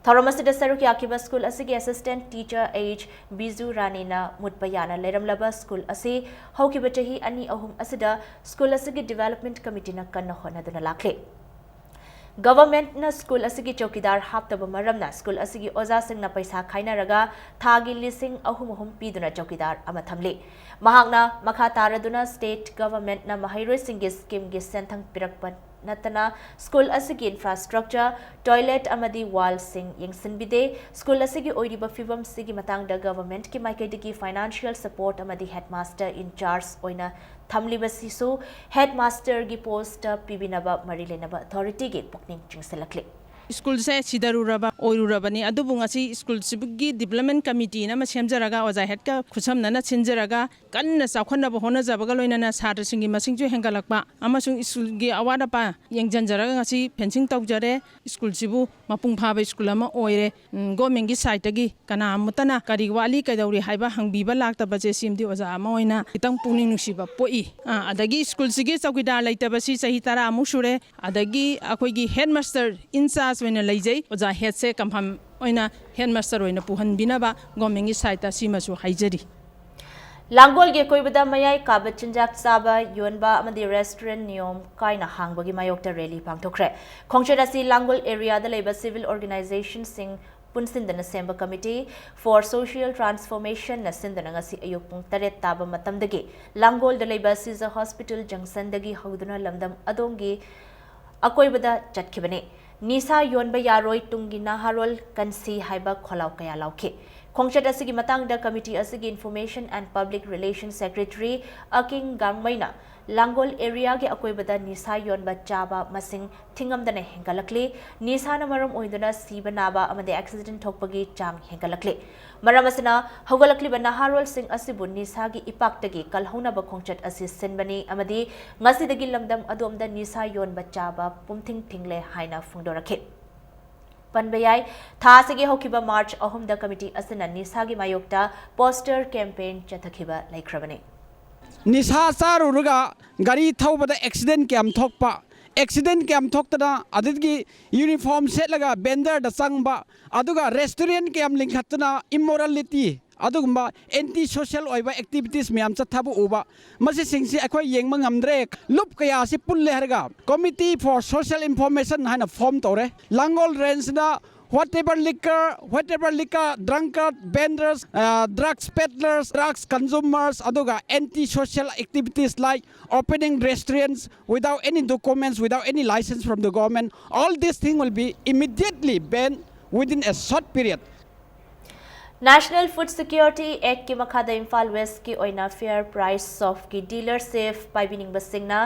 ꯊꯧꯔꯝ ꯑꯁꯤꯗ ꯁꯔꯨꯛ ꯌꯥꯈꯤꯕ school ꯑꯁꯤꯒꯤ assistant teacher H ꯕꯤꯖꯨ ꯔꯥꯅꯤꯅ ꯃꯨꯠꯄ ꯌꯥꯅ ꯂꯩꯔꯝꯂꯕ school ꯑꯁꯤ ꯍꯧꯈꯤꯕ ꯆꯍꯤ ꯑꯅꯤ ꯑꯍꯨꯝ ꯑꯁꯤꯗ school ꯑꯁꯤꯒꯤ Development Committeeꯅ ꯀꯟꯅ ꯍꯣꯠꯅꯗꯨꯅ ꯂꯥꯛꯂꯤ꯫ ꯒꯚꯔꯟꯃꯦꯟꯠꯅ ꯁ꯭ꯀꯨꯜ ꯑꯁꯤꯒꯤ ꯆꯧꯀꯤꯗꯥꯔ ꯍꯥꯞꯇꯕ ꯃꯔꯝꯅ ꯁ꯭ꯀꯨꯜ ꯑꯁꯤꯒꯤ ꯑꯣꯖꯥꯁꯤꯡꯅ ꯄꯩꯁꯥ ꯈꯥꯏꯅꯔꯒ ꯊꯥꯒꯤ ꯂꯤꯁꯤꯡ ꯑꯍꯨꯝ ꯑꯍꯨꯝ ꯄꯤꯗꯨꯅ ꯆꯧꯀꯤꯗꯥꯔ ꯑꯃ ꯊꯝꯂꯤ꯫ ꯃꯍꯥꯛꯅ ꯃꯈꯥ ꯇꯥꯔꯗꯨꯅ ꯁ꯭ꯇꯦꯠ ꯒꯚꯔꯟꯃꯦꯟꯠꯅ ꯃꯍꯩꯔꯣꯏꯁꯤꯡꯒꯤ ꯁ꯭ꯀꯤꯝꯒꯤ ꯁꯦꯟꯊꯪ ꯄꯤꯔꯛꯄ ꯅꯠꯇꯅ ꯁ꯭ꯀꯨꯜ ꯑꯁꯤꯒꯤ ꯏꯟꯐ꯭ꯔꯥꯁ꯭ꯇ꯭ꯔꯛꯆꯔ, ꯇꯣꯏꯂꯦꯠ ꯑꯃꯗꯤ ꯋꯥꯜꯁꯤꯡ ꯌꯦꯡꯁꯤꯟꯕꯤꯗꯦ꯫ ꯁ꯭ꯀꯨꯜ ꯑꯁꯤꯒꯤ ꯑꯣꯏꯔꯤꯕ ꯐꯤꯕꯝꯁꯤꯒꯤ ꯃꯇꯥꯡꯗ ꯒꯚꯔꯟꯃꯦꯟꯠꯀꯤ ꯃꯥꯏꯀꯩꯗꯒꯤ ꯐꯥꯏꯅꯥꯟꯁꯤꯌꯦꯜ ꯁꯄꯣꯔꯠ ꯑꯃꯗꯤ ꯍꯦꯗꯃꯥꯁꯇꯔ ꯏꯟꯆꯥꯔꯖ ꯑꯣꯏꯅ ꯊꯝꯂꯤꯕꯁꯤꯁꯨ ꯍꯦꯗꯃꯥꯁꯇꯔꯒꯤ ꯄꯣꯁꯇ ꯄꯤꯕꯤꯅꯕ ꯃꯔꯤ ꯂꯩꯅꯕ ꯑꯣꯊꯣꯔꯤꯇꯤꯒꯤ ꯄꯨꯛꯅꯤꯡ ꯆꯤꯡꯁꯤꯜꯂꯛꯂꯤ꯫ ꯁ꯭ꯀꯨꯜꯁꯦ ꯁꯤꯗꯔꯨꯔꯕ ꯑꯣꯏꯔꯨꯔꯕꯅꯤ, ꯑꯗꯨꯕꯨ ꯉꯁꯤ ꯁ꯭ꯀꯨꯜꯁꯤꯒꯤ ꯗꯤꯕ꯭ꯂꯞꯃꯦꯟ ꯀꯃꯤꯇꯤꯅ ꯑꯃ ꯁꯦꯝꯖꯔꯒ, ꯑꯣꯖꯥ ꯍꯦꯗꯀ ꯈꯨꯠꯁꯝꯅꯅ ꯁꯤꯟꯖꯔꯒ, ꯀꯟꯅ ꯆꯥꯎꯈꯠꯅꯕ ꯍꯣꯠꯅꯖꯕꯒ ꯂꯣꯏꯅꯅ ꯁꯥꯇ꯭ꯔꯁꯤꯡꯒꯤ ꯃꯁꯤꯡꯁꯨ ꯍꯦꯟꯒꯠꯂꯛꯄ ꯑꯃꯁꯨꯡ ꯁ꯭ꯀꯨꯜꯒꯤ ꯑꯋꯥꯠ ꯑꯄꯥ ꯌꯦꯡꯁꯤꯟꯖꯔꯒ ꯉꯁꯤ ꯐꯦꯟꯁꯤꯡ ꯇꯧꯖꯔꯦ꯫ ꯁ꯭ꯀꯨꯜꯁꯤꯕꯨ ꯃꯄꯨꯡ ꯐꯥꯕ ꯁ꯭ꯀꯨꯜ ꯑꯃ ꯑꯣꯏꯔꯦ꯫ ꯎꯝ, ꯒꯣꯔꯃꯦꯟꯒꯤ ꯁꯥꯏꯠꯇꯒꯤ ꯀꯅꯥ ꯑꯃꯠꯇꯅ ꯀꯔꯤ ꯋꯥꯠꯂꯤ, ꯀꯩꯗꯧꯔꯤ ꯍꯥꯏꯕ ꯍꯪꯕꯤꯕ ꯂꯥꯛꯇꯕꯁꯦ, ꯁꯤꯃꯗꯤ ꯑꯣꯖꯥ ꯑꯃ ꯑꯣꯏꯅ ꯈꯤꯇꯪ ꯄꯨꯛꯅꯤꯡ ꯅꯨꯡꯁꯤꯕ ꯄꯣꯛꯏ꯫ ꯑꯥ, ꯑꯗꯒꯤ ꯁ꯭ꯀꯨꯜꯁꯤꯒꯤ ꯆꯧꯀꯤꯗꯥꯔ ꯂꯩꯇꯕꯁꯤ ꯆꯍꯤ ꯇꯔꯥꯃꯨꯛ ꯁꯨꯔꯦ꯫ ꯑꯗꯒꯤ ꯑꯩꯈꯣꯏꯒꯤ ꯍꯦꯗꯃꯥꯁꯇꯔ ꯏꯟꯆꯥꯔꯖ ꯑꯣꯏꯅ ꯂꯩꯖꯩ꯫ ꯑꯣꯖꯥ ꯍꯦꯗꯁꯦ ꯀꯟꯐꯥꯔꯝ ꯑꯣꯏꯅ ꯍꯦꯗꯃꯥꯁꯇꯔ ꯑꯣꯏꯅ ꯄꯨꯍꯟꯕꯤꯅꯕ ꯒꯣꯔꯃꯦꯟꯒꯤ ꯁꯥꯏꯠꯇ ꯁꯤꯃꯁꯨ ꯍꯥꯏꯖꯔꯤ꯫ ꯂꯥꯡꯒꯣꯜꯒꯤ ꯑꯀꯣꯏꯕꯗ ꯃꯌꯥꯏ ꯀꯥꯕ ꯆꯤꯟꯖꯥꯛ ꯆꯥꯕ, ꯌꯣꯟꯕ ꯑꯃꯗꯤ ꯔꯦꯁꯇꯨꯔꯦꯟꯠ ꯅꯤꯌꯣꯝ ꯀꯥꯏꯅ ꯍꯥꯡꯕꯒꯤ ꯃꯥꯌꯣꯛꯇ ꯔꯦꯂꯤ ꯄꯥꯡꯊꯣꯛꯈ꯭ꯔꯦ꯫ ꯈꯣꯡꯆꯠ ꯑꯁꯤ ꯂꯥꯡꯒꯣꯜ ꯑꯦꯔꯤꯌꯥꯗ ꯂꯩꯕ ꯁꯤꯚꯤꯜ ꯑꯣꯔꯒꯅꯥꯏꯖꯦꯁꯟꯁꯤꯡ ꯄꯨꯟꯁꯤꯟꯗꯨꯅ ꯁꯦꯝꯕ ꯀꯃꯤꯇꯤ ꯐꯣꯔ ꯁꯣꯁꯤꯌꯦꯜ ꯇ꯭ꯔꯥꯟꯁꯐꯣꯔꯃꯦꯁꯟꯅ ꯁꯤꯟꯗꯨꯅ ꯉꯁꯤ ꯑꯌꯨꯛ ꯄꯨꯡ ꯇꯔꯦꯠ ꯇꯥꯕ ꯃꯇꯝꯗꯒꯤ ꯂꯥꯡꯒꯣꯜꯗ ꯂꯩꯕ ꯁꯤꯖ ꯍꯣꯁꯄꯤꯇꯥꯜ ꯖꯪꯁꯟꯗꯒꯤ ꯍꯧꯗꯨꯅ ꯂꯝꯗꯝ ꯑꯗꯣꯝꯒꯤ ꯑꯀꯣꯏꯕꯗ ꯆꯠꯈꯤꯕꯅꯤ꯫ ꯅꯤꯁꯥ ꯌꯣꯟꯕ ꯌꯥꯔꯣꯏ, ꯇꯨꯡꯒꯤ ꯅꯍꯥꯔꯣꯜ ꯀꯟꯁꯤ ꯍꯥꯏꯕ ꯈꯣꯜꯂꯥꯎ ꯀꯌꯥ ꯂꯥꯎꯈꯤ꯫ ꯈꯣꯡꯆꯠ ꯑꯁꯤꯒꯤ ꯃꯇꯥꯡꯗ ꯀꯃꯤꯇꯤ ꯑꯁꯤꯒꯤ information and public relation secretary ꯑꯀꯤꯡ ꯒꯥꯡꯃꯩꯅ ꯂꯥꯡꯒꯣꯜ ꯑꯦꯔꯤꯌꯥꯒꯤ ꯑꯀꯣꯏꯕꯗ ꯅꯤꯁꯥ ꯌꯣꯟꯕ ꯆꯥꯕ ꯃꯁꯤꯡ ꯊꯤꯉꯝꯗꯅ ꯍꯦꯟꯒꯠꯂꯛꯂꯤ꯫ ꯅꯤꯁꯥꯅ ꯃꯔꯝ ꯑꯣꯏꯗꯨꯅ ꯁꯤꯕ ꯅꯥꯕ ꯑꯃꯗꯤ ꯑꯦꯛꯁꯤꯗꯦꯟꯠ ꯊꯣꯛꯄꯒꯤ ꯆꯥꯡ ꯍꯦꯟꯒꯠꯂꯛꯂꯤ꯫ ꯃꯔꯝ ꯑꯁꯤꯅ ꯍꯧꯒꯠꯂꯛꯂꯤꯕ ꯅꯍꯥꯔꯣꯜꯁꯤꯡ ꯑꯁꯤꯕꯨ ꯅꯤꯁꯥꯒꯤ ꯏꯄꯥꯛꯇꯒꯤ ꯀꯜꯍꯧꯅꯕ ꯈꯣꯡꯆꯠ ꯑꯁꯤ ꯁꯤꯟꯕꯅꯤ ꯑꯃꯗꯤ ꯉꯁꯤꯗꯒꯤ ꯂꯝꯗꯝ ꯑꯗꯣꯝꯗ ꯅꯤꯁꯥ ꯌꯣꯟꯕ ꯆꯥꯕ ꯄꯨꯝꯊꯤꯡ ꯊꯤꯡꯂꯦ ꯍꯥꯏꯅ ꯐꯣꯡꯗꯣꯔꯛꯈꯤ꯫ ꯄꯟꯕ ꯌꯥꯏ, ꯊꯥ ꯑꯁꯤꯒꯤ ꯍꯧꯈꯤꯕ ꯃꯥꯔꯆ ꯑꯍꯨꯝꯗ ꯀꯃꯤꯇꯤ ꯑꯁꯤꯅ ꯅꯤꯁꯥꯒꯤ ꯃꯥꯌꯣꯛꯇ ꯄꯣꯁꯇꯔ ꯀꯦꯝꯄꯦꯟ ꯆꯠꯊꯈꯤꯕ ꯂꯩꯈ꯭ꯔꯕꯅꯤ꯫ ꯅꯤꯁꯥ ꯆꯥꯔꯨꯔꯒ ꯒꯥꯔꯤ ꯊꯧꯕꯗ ꯑꯦꯛꯁꯤꯗꯦꯟ ꯀꯌꯥꯝ ꯊꯣꯛꯄ, ꯑꯦꯛꯁꯤꯗꯦꯟ ꯀꯌꯥꯝ ꯊꯣꯛꯇꯅ ꯑꯗꯨꯗꯒꯤ ꯌꯨꯅꯤꯐꯣꯔꯝ ꯁꯦꯠꯂꯒ ꯕꯦꯟꯗꯔꯗ ꯆꯪꯕ, ꯑꯗꯨꯒ ꯔꯦꯁꯇꯨꯔꯦꯟ ꯀꯌꯥꯝ ꯂꯤꯡꯈꯠꯇꯅ ꯏꯝꯃꯣꯔꯦꯂꯤꯇꯤ ꯑꯗꯨꯒꯨꯝꯕ ꯑꯦꯟꯇꯤ ꯁꯣꯁꯤꯌꯦꯜ ꯑꯣꯏꯕ ꯑꯦꯛꯇꯤꯚꯤꯇꯤꯁ ꯃꯌꯥꯝ ꯆꯠꯊꯕ ꯎꯕ, ꯃꯁꯤꯁꯤꯡꯁꯤ ꯑꯩꯈꯣꯏ ꯌꯦꯡꯕ ꯉꯝꯗ꯭ꯔꯦ꯫ ꯂꯨꯞ ꯀꯌꯥ ꯑꯁꯤ ꯄꯨꯜꯂꯦ ꯍꯥꯏꯔꯒ Committee for Social Information ꯍꯥꯏꯅ ꯐꯣꯔꯝ ꯇꯧꯔꯦ꯫ ꯂꯥꯡꯒꯣꯜ ꯔꯦꯟꯖꯅ whatever liquor, whatever liquor, drunkard vendors, uh, drugs peddlers, drugs consumers, ꯑꯗꯨꯒ anti social activities like opening restaurants without any documents, without any license from the government, all this thing will be immediately banned within a short period. National Food Security Act ꯀꯤ ꯃꯈꯥꯗ ꯏꯝꯐꯥꯜ ꯋꯦꯁ꯭ꯠꯀꯤ ꯑꯣꯏꯅ fear price ꯁꯣꯞꯀꯤ dealership ꯄꯥꯏꯕꯤꯅꯤꯡꯕꯁꯤꯡꯅ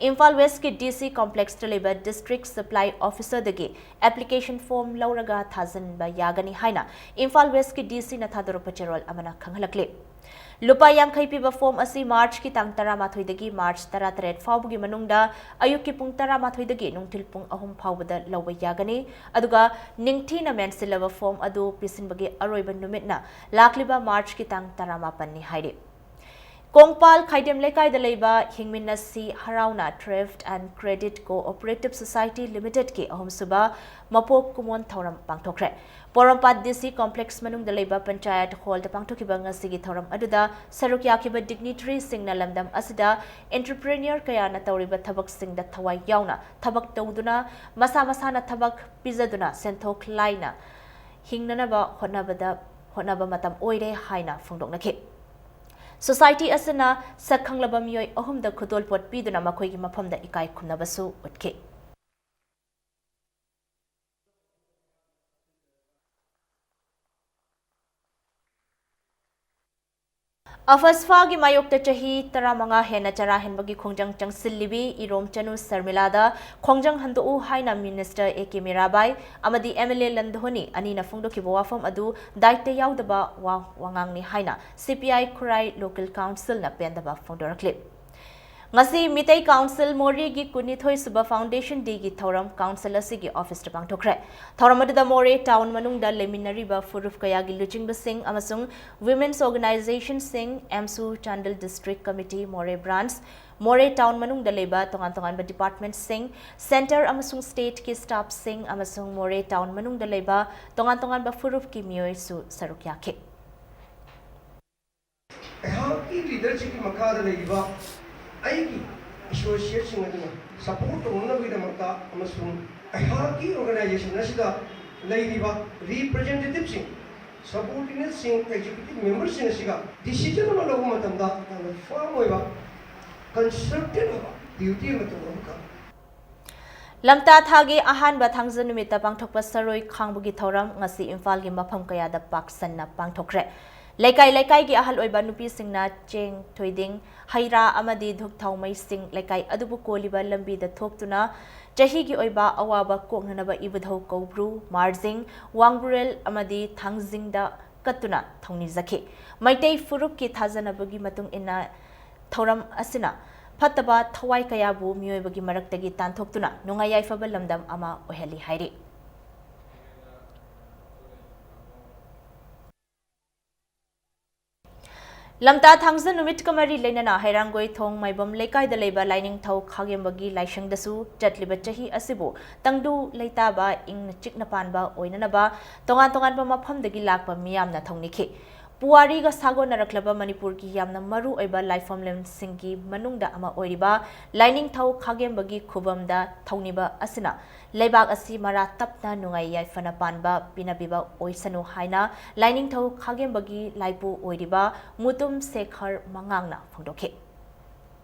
Imphal ꯋꯦꯁ꯭ꯠꯀꯤ ꯗꯤ ꯁꯤ ꯀꯣꯝꯄ꯭ꯂꯦꯛꯁꯇ ꯂꯩꯕ district supply ꯑꯣꯐꯤꯁꯔꯗꯒꯤ application form ꯂꯧꯔꯒ ꯊꯥꯖꯤꯟꯕ ꯌꯥꯒꯅꯤ ꯍꯥꯏꯅ ꯏꯝꯐꯥꯜ ꯋꯦꯁ꯭ꯠꯀꯤ ꯗꯤ ꯁꯤꯅ ꯊꯥꯗꯣꯔꯛꯄ ꯆꯦꯔꯣꯜ ꯑꯃꯅ ꯈꯪꯍꯜꯂꯛꯂꯤ꯫ ꯂꯨꯄꯥ ꯌꯥꯡꯈꯩ ꯄꯤꯕ ꯐꯣꯔꯝ ꯑꯁꯤ ꯃꯥꯔꯆꯀꯤ ꯇꯥꯡ ꯇꯔꯥꯃꯥꯊꯣꯏꯗꯒꯤ ꯃꯥꯔꯆ ꯇꯔꯥꯇꯔꯦꯠ ꯐꯥꯎꯕꯒꯤ ꯃꯅꯨꯡꯗ ꯑꯌꯨꯛꯀꯤ ꯄꯨꯡ ꯇꯔꯥꯃꯥꯊꯣꯏꯗꯒꯤ ꯅꯨꯡꯊꯤꯜ ꯄꯨꯡ ꯑꯍꯨꯝ ꯐꯥꯎꯕꯗ ꯂꯧꯕ ꯌꯥꯒꯅꯤ꯫ ꯑꯗꯨꯒ ꯅꯤꯡꯊꯤꯅ ꯃꯦꯟꯁꯤꯜꯂꯕ ꯐꯣꯔꯝ ꯑꯗꯨ ꯄꯤꯁꯤꯟꯕꯒꯤ ꯑꯔꯣꯏꯕ ꯅꯨꯃꯤꯠꯅ ꯂꯥꯛꯂꯤꯕ ꯃꯥꯔꯆꯀꯤ ꯇꯥꯡ ꯇꯔꯥꯃꯥꯄꯟꯅꯤ ꯍꯥꯏꯔꯤ꯫ ꯀꯣꯡꯄꯥꯜ ꯈꯥꯏꯗꯦꯝ ꯂꯩꯀꯥꯏꯗ ꯂꯩꯕ ꯍꯤꯡꯃꯤꯟꯅꯁꯤ ꯍꯔꯥꯎꯅ Thrift and Credit Cooperative Society Limitedꯀꯤ ꯑꯍꯨꯝꯁꯨꯕ ꯃꯄꯣꯛ ꯀꯨꯝꯑꯣꯟ ꯊꯧꯔꯝ ꯄꯥꯡꯊꯣꯛꯈ꯭ꯔꯦ꯫ ꯄꯣꯔꯣꯝꯄꯥꯠ ꯗꯤ ꯁꯤ ꯀꯣꯝꯄ꯭ꯂꯦꯛꯁ ꯃꯅꯨꯡꯗ ꯂꯩꯕ ꯄꯟꯆꯥꯌꯠ ꯍꯣꯜꯗ ꯄꯥꯡꯊꯣꯛꯈꯤꯕ ꯉꯁꯤꯒꯤ ꯊꯧꯔꯝ ꯑꯗꯨꯗ ꯁꯔꯨꯛ ꯌꯥꯈꯤꯕ ꯗꯤꯒꯅꯤꯇꯔꯤꯁꯤꯡꯅ ꯂꯝꯗꯝ ꯑꯁꯤꯗ ꯑꯦꯟꯇꯔꯄ꯭ꯔꯦꯅ꯭ꯌꯨꯔ ꯀꯌꯥꯅ ꯇꯧꯔꯤꯕ ꯊꯕꯛꯁꯤꯡꯗ ꯊꯋꯥꯏ ꯌꯥꯎꯅ ꯊꯕꯛ ꯇꯧꯗꯨꯅ ꯃꯁꯥ ꯃꯁꯥꯅ ꯊꯕꯛ ꯄꯤꯖꯗꯨꯅ ꯁꯦꯟꯊꯣꯛ ꯂꯥꯏꯅ ꯍꯤꯡꯅꯅꯕ ꯍꯣꯠꯅꯕꯗ ꯍꯣꯠꯅꯕ ꯃꯇꯝ ꯑꯣꯏꯔꯦ ꯍꯥꯏꯅ ꯐꯣꯡꯗꯣꯛꯅꯈꯤ꯫ ꯁꯣꯁꯥꯏꯇꯤ ꯑꯁꯤꯅ ꯁꯛ ꯈꯪꯂꯕ ꯃꯤꯑꯣꯏ ꯑꯍꯨꯝꯗ ꯈꯨꯗꯣꯜꯄꯣꯠ ꯄꯤꯗꯨꯅ ꯃꯈꯣꯏꯒꯤ ꯃꯐꯝꯗ ꯏꯀꯥꯏ ꯈꯨꯝꯅꯕꯁꯨ ꯎꯠꯈꯤ꯫ ꯑꯐꯁꯐꯥꯒꯤ ꯃꯥꯌꯣꯛꯇ ꯆꯍꯤ ꯇꯔꯥꯃꯉꯥ ꯍꯦꯟꯅ ꯆꯔꯥ ꯍꯦꯟꯕꯒꯤ ꯈꯣꯡꯖꯪ ꯆꯪꯁꯤꯜꯂꯤꯕꯤ ꯏꯔꯣꯝꯆꯅꯨ ꯁꯔꯃꯤꯂꯥꯗ ꯈꯣꯡꯖꯪ ꯍꯟꯗꯣꯛꯎ ꯍꯥꯏꯅ ꯃꯤꯅꯤꯁꯇꯔ ꯑꯦ ꯀꯦ ꯃꯤꯔꯥꯕꯥꯏ ꯑꯃꯗꯤ ꯑꯦꯝ ꯑꯦꯜ ꯑꯦ ꯂꯟꯗꯣꯍꯣꯅꯤ ꯑꯅꯤꯅ ꯐꯣꯡꯗꯣꯛꯈꯤꯕ ꯋꯥꯐꯝ ꯑꯗꯨ ꯗꯥꯏꯠꯇ ꯌꯥꯎꯗꯕ ꯋꯥ ꯋꯥꯉꯥꯡꯅꯤ ꯍꯥꯏꯅ ꯁꯤ ꯄꯤ ꯑꯥꯏ ꯈꯨꯔꯥꯏ ꯂꯣꯀꯦꯜ ꯀꯥꯎꯟꯁꯤꯜꯅ ꯄꯦꯟꯗꯕ ꯐꯣꯡꯗꯣꯔꯛꯂꯤ꯫ ꯉꯁꯤ ꯃꯤꯇꯩ ꯀꯥꯎꯟꯁꯤꯜ ꯃꯣꯔꯦꯒꯤ ꯀꯨꯟꯅꯤꯊꯣꯏ ꯁꯨꯕ ꯐꯥꯎꯟꯗꯦꯁꯟ ꯗꯦꯒꯤ ꯊꯧꯔꯝ ꯀꯥꯎꯟꯁꯤꯜ ꯑꯁꯤꯒꯤ ꯑꯣꯐꯤꯁꯇ ꯄꯥꯡꯊꯣꯛꯈ꯭ꯔꯦ꯫ ꯊꯧꯔꯝ ꯑꯗꯨꯗ ꯃꯣꯔꯦ ꯇꯥꯎꯟ ꯃꯅꯨꯡꯗ ꯂꯩꯃꯤꯟꯅꯔꯤꯕ ꯐꯨꯔꯨꯞ ꯀꯌꯥꯒꯤ ꯂꯨꯆꯤꯡꯕꯁꯤꯡ ꯑꯃꯁꯨꯡ ꯋꯤꯃꯦꯟꯁ ꯑꯣꯔꯒꯅꯥꯏꯖꯦꯁꯟꯁꯤꯡ, ꯑꯦꯝꯁꯨ ꯆꯥꯟꯗꯦꯜ ꯗꯤꯁꯇ꯭ꯔꯤꯛ ꯀꯃꯤꯇꯤ ꯃꯣꯔꯦ ꯕ꯭ꯔꯥꯟꯆ, ꯃꯣꯔꯦ ꯇꯥꯎꯟ ꯃꯅꯨꯡꯗ ꯂꯩꯕ ꯇꯣꯉꯥꯟ ꯇꯣꯉꯥꯟꯕ ꯗꯤꯄꯥꯔꯠꯃꯦꯟꯠꯁꯤꯡ, ꯁꯦꯟꯇꯔ ꯑꯃꯁꯨꯡ ꯁ꯭ꯇꯦꯠꯀꯤ ꯁ꯭ꯇꯥꯐꯁꯤꯡ ꯑꯃꯁꯨꯡ ꯃꯣꯔꯦ ꯇꯥꯎꯟ ꯃꯅꯨꯡꯗ ꯂꯩꯕ ꯇꯣꯉꯥꯟ ꯇꯣꯉꯥꯟꯕ ꯐꯨꯔꯨꯞꯀꯤ ꯃꯤꯑꯣꯏꯁꯨ ꯁꯔꯨꯛ ꯌꯥꯈꯤ꯫ ꯂꯤꯗꯔꯁꯤꯞꯀꯤ ꯃꯈꯥꯗ ꯂꯩꯔꯤꯕ ꯑꯩꯒꯤ ꯑꯦꯁꯣꯁꯤꯌꯦꯠꯁꯤꯡ ꯑꯗꯨꯅ ꯁꯄꯣꯔꯠ ꯇꯧꯅꯅꯕꯒꯤꯗꯃꯛꯇ ꯑꯃꯁꯨꯡ ꯑꯩꯍꯥꯛꯀꯤ ꯑꯣꯔꯒꯅꯥꯏꯖꯦꯁꯟ ꯑꯁꯤꯗ ꯂꯩꯔꯤꯕ ꯔꯤꯄ꯭ꯔꯖꯦꯟꯇꯦꯇꯤꯞꯁꯤꯡ, ꯁꯕꯑꯣꯔꯗꯤꯅꯦꯠꯁꯤꯡ, ꯑꯦꯛꯖꯤꯀ꯭ꯌꯨꯇꯤꯞ ꯃꯦꯝꯕꯔꯁꯤꯡ ꯑꯁꯤꯒ ꯗꯤꯁꯤꯖꯟ ꯑꯃ ꯂꯧꯕ ꯃꯇꯝꯗ ꯌꯥꯝꯅ ꯐꯥꯔꯝ ꯑꯣꯏꯕ, ꯀꯟꯁꯜꯇꯦꯟ ꯑꯣꯏꯕ ꯗ꯭ꯌꯨꯇꯤ ꯑꯃ ꯇꯧꯕ ꯑꯃꯈꯛ꯫ ꯂꯝꯇꯥ ꯊꯥꯒꯤ ꯑꯍꯥꯟꯕ ꯊꯥꯡꯖ ꯅꯨꯃꯤꯠꯇ ꯄꯥꯡꯊꯣꯛꯄ ꯁꯔꯣꯏ ꯈꯥꯡꯕꯒꯤ ꯊꯧꯔꯝ ꯉꯁꯤ ꯏꯝꯐꯥꯜꯒꯤ ꯃꯐꯝ ꯀꯌꯥꯗ ꯄꯥꯛ ꯁꯟꯅ ꯄꯥꯡꯊꯣꯛꯈ꯭ꯔꯦ꯫ ꯂꯩꯀꯥꯏ ꯂꯩꯀꯥꯏꯒꯤ ꯑꯍꯜ ꯑꯣꯏꯕ ꯅꯨꯄꯤꯁꯤꯡꯅ ꯆꯦꯡ, ꯊꯣꯏꯗꯤꯡ, ꯍꯩ ꯔꯥ ꯑꯃꯗꯤ ꯙꯨꯞ ꯊꯥꯎ ꯃꯩꯁꯤꯡ ꯂꯩꯀꯥꯏ ꯑꯗꯨꯕꯨ ꯀꯣꯜꯂꯤꯕ ꯂꯝꯕꯤꯗ ꯊꯣꯛꯇꯨꯅ ꯆꯍꯤꯒꯤ ꯑꯣꯏꯕ ꯑꯋꯥꯕ ꯀꯣꯛꯅꯅꯕ ꯏꯕꯨꯙꯧ ꯀꯧꯕ꯭ꯔꯨ, ꯃꯥꯔꯖꯤꯡ, ꯋꯥꯡꯕ꯭ꯔꯨꯔꯦꯜ ꯑꯃꯗꯤ ꯊꯥꯡꯖꯤꯡꯗ ꯀꯠꯇꯨꯅ ꯊꯧꯅꯤꯖꯈꯤ꯫ ꯃꯩꯇꯩ ꯐꯨꯔꯨꯞꯀꯤ ꯊꯥꯖꯅꯕꯒꯤ ꯃꯇꯨꯡ ꯏꯟꯅ ꯊꯧꯔꯝ ꯑꯁꯤꯅ ꯐꯠꯇꯕ ꯊꯋꯥꯏ ꯀꯌꯥꯕꯨ ꯃꯤꯑꯣꯏꯕꯒꯤ ꯃꯔꯛꯇꯒꯤ ꯇꯥꯟꯊꯣꯛꯇꯨꯅ ꯅꯨꯡꯉꯥꯏ ꯌꯥꯏꯐꯕ ꯂꯝꯗꯝ ꯑꯃ ꯑꯣꯏꯍꯜꯂꯤ ꯍꯥꯏꯔꯤ꯫ ꯂꯝꯇꯥ ꯊꯥꯡꯖ ꯅꯨꯃꯤꯠꯀ ꯃꯔꯤ ꯂꯩꯅꯅ ꯍꯩꯔꯥꯡꯒꯣꯏ ꯊꯣꯡ ꯃꯥꯏꯕꯝ ꯂꯩꯀꯥꯏꯗ ꯂꯩꯕ ꯂꯥꯏꯅꯤꯡꯊꯧ ꯈꯥꯒꯦꯝꯕꯒꯤ ꯂꯥꯏꯁꯪꯗꯁꯨ ꯆꯠꯂꯤꯕ ꯆꯍꯤ ꯑꯁꯤꯕꯨ ꯇꯪꯗꯨ ꯂꯩꯇꯥꯕ, ꯏꯪꯅ ꯆꯤꯛꯅ ꯄꯥꯟꯕ ꯑꯣꯏꯅꯅꯕ ꯇꯣꯉꯥꯟ ꯇꯣꯉꯥꯟꯕ ꯃꯐꯝꯗꯒꯤ ꯂꯥꯛꯄ ꯃꯤꯌꯥꯝꯅ ꯊꯧꯅꯤꯈꯤ꯫ ꯄꯨꯋꯥꯔꯤꯒ ꯁꯥꯒꯣꯟꯅꯔꯛꯂꯕ ꯃꯅꯤꯄꯨꯔꯒꯤ ꯌꯥꯝꯅ ꯃꯔꯨ ꯑꯣꯏꯕ ꯂꯥꯏꯐꯝꯂꯦꯟꯁꯤꯡꯒꯤ ꯃꯅꯨꯡꯗ ꯑꯃ ꯑꯣꯏꯔꯤꯕ ꯂꯥꯏꯅꯤꯡꯊꯧ ꯈꯥꯒꯦꯝꯕꯒꯤ ꯈꯨꯕꯝꯗ ꯊꯧꯅꯤꯕ ꯑꯁꯤꯅ ꯂꯩꯕꯥꯛ ꯑꯁꯤ ꯃꯔꯥ ꯇꯞꯅ ꯅꯨꯡꯉꯥꯏ ꯌꯥꯏꯐꯅ ꯄꯥꯟꯕ ꯄꯤꯅꯕꯤꯕ ꯑꯣꯏꯁꯅꯨ ꯍꯥꯏꯅ ꯂꯥꯏꯅꯤꯡꯊꯧ ꯈꯥꯒꯦꯝꯕꯒꯤ ꯂꯥꯏꯄꯨ ꯑꯣꯏꯔꯤꯕ ꯃꯨꯇꯨꯝ ꯁꯦꯈꯔ ꯃꯉꯥꯡꯅ ꯐꯣꯡꯗꯣꯛꯈꯤ꯫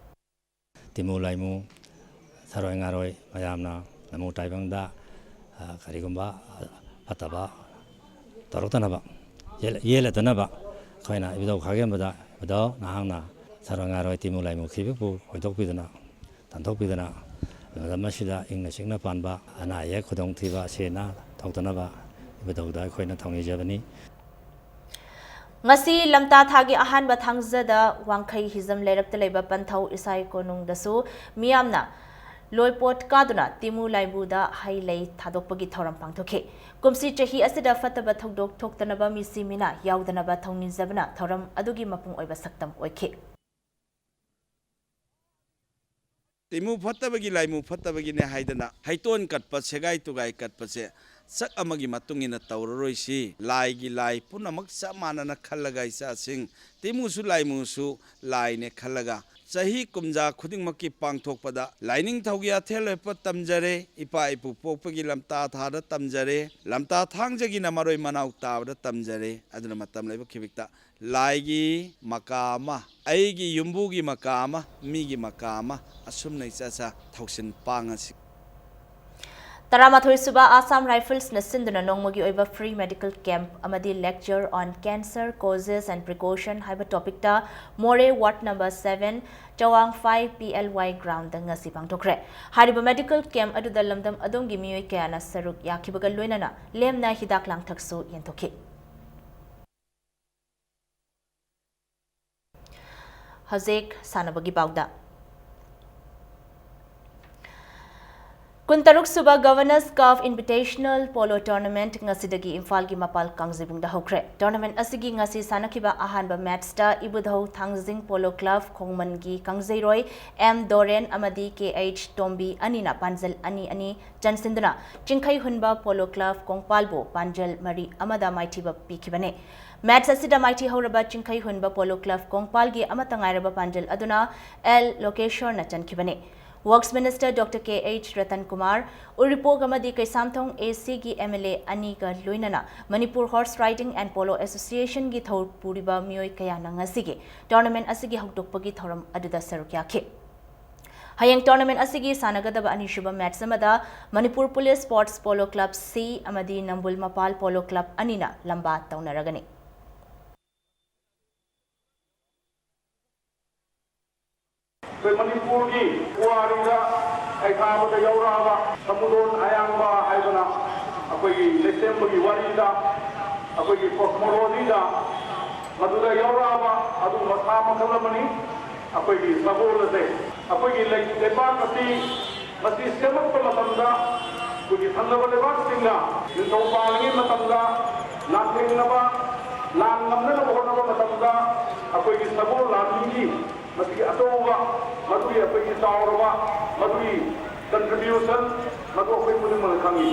ꯇꯤꯃꯨ ꯂꯥꯏꯃꯨ, ꯁꯥꯔꯣꯏ ꯉꯥꯔꯣꯏ ꯃꯌꯥꯝꯅ ꯅꯃꯨ ꯇꯥꯏꯕꯪꯗ, ꯑ, ꯀꯔꯤꯒꯨꯝꯕ, ꯑ, ꯐꯠꯇꯕ ꯇꯧꯔꯛꯇꯅꯕ, ꯌꯦꯜ-, ꯌꯦꯜꯂꯛꯇꯅꯕ ꯑꯩꯈꯣꯏꯅ ꯏꯕꯨꯙꯧ ꯈꯥꯒꯦꯝꯕꯗ, "ꯏꯕꯨꯙꯧ, ꯅꯍꯥꯛꯅ ꯁꯥꯔꯣꯏ ꯉꯥꯔꯣꯏ ꯇꯤꯃꯨ ꯂꯥꯏꯃꯨ ꯈꯤꯕꯕꯨ ꯍꯣꯏꯗꯣꯛꯄꯤꯗꯨꯅ, ꯇꯥꯟꯊꯣꯛꯄꯤꯗꯨꯅ, ꯂꯝꯗꯝ ꯑꯁꯤꯗ ꯏꯪꯅ ꯆꯤꯛꯅ ꯄꯥꯟꯕ, ꯑꯅꯥ ꯑꯌꯦꯛ ꯈꯨꯗꯣꯡꯊꯤꯕ ꯑꯁꯤ ꯑꯅꯥ ꯊꯣꯛꯇꯅꯕ ꯏꯕꯨꯙꯧꯗ ꯑꯩꯈꯣꯏꯅ ꯊꯧꯅꯤꯖꯕꯅꯤ"꯫ ꯉꯁꯤ ꯂꯝꯇꯥ ꯊꯥꯒꯤ ꯑꯍꯥꯟꯕ ꯊꯥꯡꯖꯗ ꯋꯥꯡꯈꯩ ꯍꯤꯖꯝ ꯂꯩꯔꯛꯇ ꯂꯩꯕ ꯄꯟꯊꯧ ꯏꯁꯥꯏ ꯀꯣꯅꯨꯡꯗꯁꯨ ꯃꯤꯌꯥꯝꯅ ꯂꯣꯏꯄꯣꯠ ꯀꯥꯗꯨꯅ ꯇꯤꯃꯨ ꯂꯥꯏꯕꯨꯗ ꯍꯩ ꯂꯩ ꯊꯥꯗꯣꯛꯄꯒꯤ ꯊꯧꯔꯝ ꯄꯥꯡꯊꯣꯛꯈꯤ꯫ ꯀꯨꯝꯁꯤ ꯆꯍꯤ ꯑꯁꯤꯗ ꯐꯠꯇꯕ ꯊꯧꯗꯣꯛ ꯊꯣꯛꯇꯅꯕ ꯃꯤꯁꯤ ꯃꯤꯅꯥ ꯌꯥꯎꯗꯅꯕ ꯊꯧꯅꯤꯖꯕꯅ ꯊꯧꯔꯝ ꯑꯗꯨꯒꯤ ꯃꯄꯨꯡ ꯑꯣꯏꯕ ꯁꯛꯇꯝ ꯑꯣꯏꯈꯤ꯫ ꯇꯤꯃꯨ ꯐꯠꯇꯕꯒꯤ ꯂꯥꯏꯃꯨ ꯐꯠꯇꯕꯒꯤꯅꯦ ꯍꯥꯏꯗꯅ ꯍꯩꯇꯣꯟ ꯀꯠꯄ, ꯁꯦꯒꯥꯏ ꯇꯨꯒꯥꯏ ꯀꯠꯄꯁꯦ ꯁꯛ ꯑꯃꯒꯤ ꯃꯇꯨꯡ ꯏꯟꯅ ꯇꯧꯔꯔꯣꯏꯁꯤ꯫ ꯂꯥꯏꯒꯤ ꯂꯥꯏ ꯄꯨꯝꯅꯃꯛ ꯆꯞ ꯃꯥꯟꯅꯅ ꯈꯜꯂꯒ ꯏꯆꯥꯁꯤꯡ, ꯇꯤꯃꯨꯁꯨ ꯂꯥꯏꯃꯨꯁꯨ ꯂꯥꯏꯅꯦ ꯈꯜꯂꯒ ꯆꯍꯤ ꯀꯨꯝꯖꯥ ꯈꯨꯗꯤꯡꯃꯛꯀꯤ ꯄꯥꯡꯊꯣꯛꯄꯗ ꯂꯥꯏꯅꯤꯡꯊꯧꯒꯤ ꯑꯊꯦꯜ ꯑꯣꯏꯄ ꯇꯝꯖꯔꯦ, ꯏꯄꯥ ꯏꯄꯨ ꯄꯣꯛꯄꯒꯤ ꯂꯝꯇꯥ ꯊꯥꯗ ꯇꯝꯖꯔꯦ, ꯂꯝꯇꯥ ꯊꯥꯡꯖꯒꯤꯅ ꯃꯔꯣꯏ ꯃꯅꯥꯎ ꯇꯥꯕꯗ ꯇꯝꯖꯔꯦ꯫ ꯑꯗꯨꯅ ꯃꯇꯝ ꯂꯩꯕ ꯈꯤꯕꯤꯛꯇ ꯂꯥꯏꯒꯤ ꯃꯀꯥ ꯑꯃ, ꯑꯩꯒꯤ ꯌꯨꯝꯕꯨꯒꯤ ꯃꯀꯥ ꯑꯃ, ꯃꯤꯒꯤ ꯃꯀꯥ ꯑꯃ, ꯑꯁꯨꯝꯅ ꯏꯆꯥ ꯏꯆꯥ ꯊꯧꯁꯤꯟ ꯄꯥꯡꯉꯁꯤ꯫ ꯇꯔꯥꯃꯥꯊꯣꯏ ꯁꯨꯕ Assam Riflesꯅ ꯁꯤꯟꯗꯨꯅ ꯅꯣꯡꯃꯒꯤ ꯑꯣꯏꯕ free medical camp ꯑꯃꯗꯤ Lecture on Cancer Causes and Precaution ꯍꯥꯏꯕ topicꯇ ꯃꯣꯔꯦ ward number seven, ꯆꯋꯥꯡ five P L Y groundꯗ ꯉꯁꯤ ꯄꯥꯡꯊꯣꯛꯈ꯭ꯔꯦ꯫ ꯍꯥꯏꯔꯤꯕ medical camp ꯑꯗꯨꯗ ꯂꯝꯗꯝ ꯑꯗꯣꯝꯒꯤ ꯃꯤꯑꯣꯏ ꯀꯌꯥꯅ ꯁꯔꯨꯛ ꯌꯥꯈꯤꯕꯒ ꯂꯣꯏꯅꯅ ꯂꯦꯝꯅ ꯍꯤꯗꯥꯛ ꯂꯥꯡꯊꯛꯁꯨ ꯌꯦꯟꯊꯣꯛꯈꯤ꯫ ꯍꯧꯖꯤꯛ ꯁꯥꯟꯅꯕꯒꯤ ꯄꯥꯎꯗ꯫ ꯀꯨꯟꯇꯔꯨꯛ ꯁꯨꯕ Governors Cup Invitational Polo Tournament ꯉꯁꯤꯗꯒꯤ ꯏꯝꯐꯥꯜꯒꯤ ꯃꯄꯥꯜ ꯀꯥꯡꯖꯩꯕꯨꯡꯗ ꯍꯧꯈ꯭ꯔꯦ꯫ Tournament ꯑꯁꯤꯒꯤ ꯉꯁꯤ ꯁꯥꯟꯅꯈꯤꯕ ꯑꯍꯥꯟꯕ matchꯇ ꯏꯕꯨꯙꯧ ꯊꯥꯡꯖꯤꯡ Polo Club ꯈꯣꯡꯃꯟꯒꯤ ꯀꯥꯡꯖꯩꯔꯣꯏ M ꯗꯣꯔꯦꯟ ꯑꯃꯗꯤ K H ꯇꯣꯝꯕꯤ ꯑꯅꯤꯅ ꯄꯥꯟꯖꯜ ꯑꯅꯤ ꯑꯅꯤ ꯆꯟꯁꯤꯟꯗꯨꯅ ꯆꯤꯡꯈꯩ ꯍꯨꯟꯕ Polo Club ꯀꯣꯡꯄꯥꯜꯕꯨ ꯄꯥꯟꯖꯜ ꯃꯔꯤ ꯑꯃꯗ ꯃꯥꯏꯊꯤꯕ ꯄꯤꯈꯤꯕꯅꯤ꯫ Match ꯑꯁꯤꯗ ꯃꯥꯏꯊꯤ ꯍꯧꯔꯕ ꯆꯤꯡꯈꯩ ꯍꯨꯟꯕ Polo Club ꯀꯣꯡꯄꯥꯜꯒꯤ ꯑꯃꯠꯇ ꯉꯥꯏꯔꯕ ꯄꯥꯟꯖꯜ ꯑꯗꯨꯅ L ꯂꯣꯀꯦꯁ꯭ꯋꯔꯅ ꯆꯟꯈꯤꯕꯅꯤ꯫ Works Minister Doctor K H Ratan Kumar, ꯎꯔꯤꯄꯣꯛ ꯑꯃꯗꯤ Keishamthong A Cꯒꯤ M L A ꯑꯅꯤꯒ ꯂꯣꯏꯅꯅ Manipur Horse Riding and Polo Associationꯒꯤ ꯊꯧ ꯄꯨꯔꯤꯕ ꯃꯤꯑꯣꯏ ꯀꯌꯥꯅ ꯉꯁꯤꯒꯤ tournament ꯑꯁꯤꯒꯤ ꯍꯧꯗꯣꯛꯄꯒꯤ ꯊꯧꯔꯝ ꯑꯗꯨꯗ ꯁꯔꯨꯛ ꯌꯥꯈꯤ꯫ ꯍꯌꯦꯡ tournament ꯑꯁꯤꯒꯤ ꯁꯥꯟꯅꯒꯗꯕ ꯑꯅꯤꯁꯨꯕ match ꯑꯃꯗ Manipur Police Sports Polo Club C ꯑꯃꯗꯤ ꯅꯝꯕꯨꯜ ꯃꯄꯥꯜ Polo Club ꯑꯅꯤꯅ ꯂꯝꯕꯥ ꯇꯧꯅꯔꯒꯅꯤ꯫ ꯑꯩꯈꯣꯏ ꯃꯅꯤꯄꯨꯔꯒꯤ ꯄꯨꯋꯥꯔꯤꯗ ꯁꯩꯊꯥꯕꯗ ꯌꯥꯎꯔꯛꯑꯕ ꯁꯃꯨꯗꯣꯟ ꯑꯌꯥꯡꯕ ꯍꯥꯏꯗꯅ ꯑꯩꯈꯣꯏꯒꯤ ꯂꯩꯁꯦꯝꯕꯒꯤ ꯋꯥꯔꯤꯗ, ꯑꯩꯈꯣꯏꯒꯤ cosmologyꯗ ꯃꯗꯨꯗ ꯌꯥꯎꯔꯛꯑꯕ ꯑꯗꯨꯒꯨꯝꯕ ꯁꯥ ꯃꯈꯜ ꯑꯃꯅꯤ꯫ ꯑꯩꯈꯣꯏꯒꯤ ꯁꯒꯣꯜ ꯑꯁꯦ ꯑꯩꯈꯣꯏꯒꯤ ꯂꯩ-, ꯂꯩꯕꯥꯛ ꯑꯁꯤ ꯃꯁꯤ ꯁꯦꯝꯃꯛꯄ ꯃꯇꯝꯗ ꯑꯩꯈꯣꯏꯒꯤ ꯊꯪꯅꯕ ꯂꯩꯕꯥꯛꯁꯤꯡꯅ ꯅꯤꯡꯊꯧ ꯄꯥꯜꯂꯤꯉꯩ ꯃꯇꯝꯗ ꯂꯥꯟꯊꯦꯡꯅꯕ, ꯂꯥꯟ ꯉꯝꯅꯅꯕ ꯍꯣꯠꯅꯕ ꯃꯇꯝꯗ ꯑꯩꯈꯣꯏꯒꯤ ꯁꯒꯣꯜ ꯂꯥꯟꯃꯤꯒꯤ ꯃꯁꯤꯒꯤ ꯑꯆꯧꯕ, ꯃꯗꯨꯒꯤ ꯑꯩꯈꯣꯏꯒꯤ ꯆꯥꯎꯔꯕ, ꯃꯗꯨꯒꯤ contribution ꯃꯗꯨ ꯑꯩꯈꯣꯏ ꯈꯨꯗꯤꯡꯃꯛꯅ ꯈꯪꯏ꯫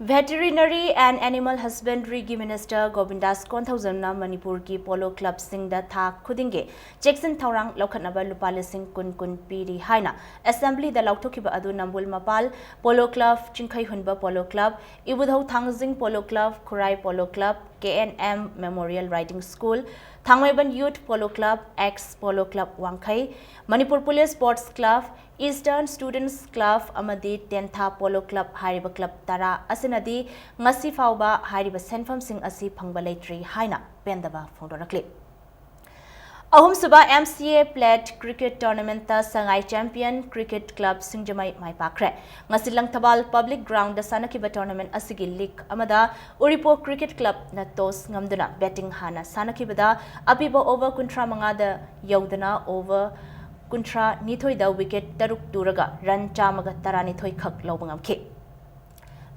Veterinary and Animal Husbandryꯒꯤ Minister ꯒꯣꯕꯤꯟꯗꯥꯁ ꯀꯣꯟꯊꯧꯖꯝꯅ ꯃꯅꯤꯄꯨꯔꯒꯤ polo clubꯁꯤꯡꯗ ꯊꯥ ꯈꯨꯗꯤꯡꯒꯤ ꯆꯦꯛꯁꯤꯟ ꯊꯧꯔꯥꯡ ꯂꯧꯈꯠꯅꯕ ꯂꯨꯄꯥ ꯂꯤꯁꯤꯡ ꯀꯨꯟ ꯀꯨꯟ ꯄꯤꯔꯤ ꯍꯥꯏꯅ Assemblyꯗ ꯂꯥꯎꯊꯣꯛꯈꯤꯕ ꯑꯗꯨ ꯅꯝꯕꯨꯜ ꯃꯄꯥꯜ Polo Club, ꯆꯤꯡꯈꯩꯍꯨꯟꯕ Polo Club, ꯏꯕꯨꯙꯧ ꯊꯥꯡꯖꯤꯡ Polo Club, ꯈꯨꯔꯥꯏ Polo Club, K N M Memorial Riding School, ꯊꯥꯡꯃꯩꯕꯟ Youth Polo Club, Ex Polo Club ꯋꯥꯡꯈꯩ, Manipur Police Sports Club, Eastern Students Club ꯑꯃꯗꯤ ꯇꯦꯟꯊꯥ Polo Club ꯍꯥꯏꯔꯤꯕ club ꯇꯔꯥ ꯑꯁꯤꯅꯗꯤ ꯉꯁꯤ ꯐꯥꯎꯕ ꯍꯥꯏꯔꯤꯕ ꯁꯦꯟꯐꯝꯁꯤꯡ ꯑꯁꯤ ꯐꯪꯕ ꯂꯩꯇ꯭ꯔꯤ ꯍꯥꯏꯅ ꯄꯦꯟꯗꯕ ꯐꯣꯡꯗꯣꯔꯛꯂꯤ꯫ ꯑꯍꯨꯝꯁꯨꯕ M C A Plate Cricket Tournamentꯇ Sangai Champion Cricket Club ꯁꯤꯡꯖꯃꯩ ꯃꯥꯏ ꯄꯥꯛꯈ꯭ꯔꯦ꯫ ꯉꯁꯤ ꯂꯪꯊꯕꯥꯜ Public Groundꯗ ꯁꯥꯟꯅꯈꯤꯕ tournament ꯑꯁꯤꯒꯤ league ꯑꯃꯗ ꯎꯔꯤꯄꯣꯛ Cricket Clubꯅ toss ꯉꯝꯗꯨꯅ batting ꯍꯥꯟꯅ ꯁꯥꯟꯅꯈꯤꯕꯗ ꯑꯄꯤꯕ over ꯀꯨꯟꯊ꯭ꯔꯥ ꯃꯉꯥꯗ ꯌꯧꯗꯅ over ꯀꯨꯟꯊ꯭ꯔꯥ ꯅꯤꯊꯣꯏꯗ wicket ꯇꯔꯨꯛ ꯇꯨꯔꯒ run ꯆꯥꯝꯃꯒ ꯇꯔꯥꯅꯤꯊꯣꯏ ꯈꯛ ꯂꯧꯕ ꯉꯝꯈꯤ꯫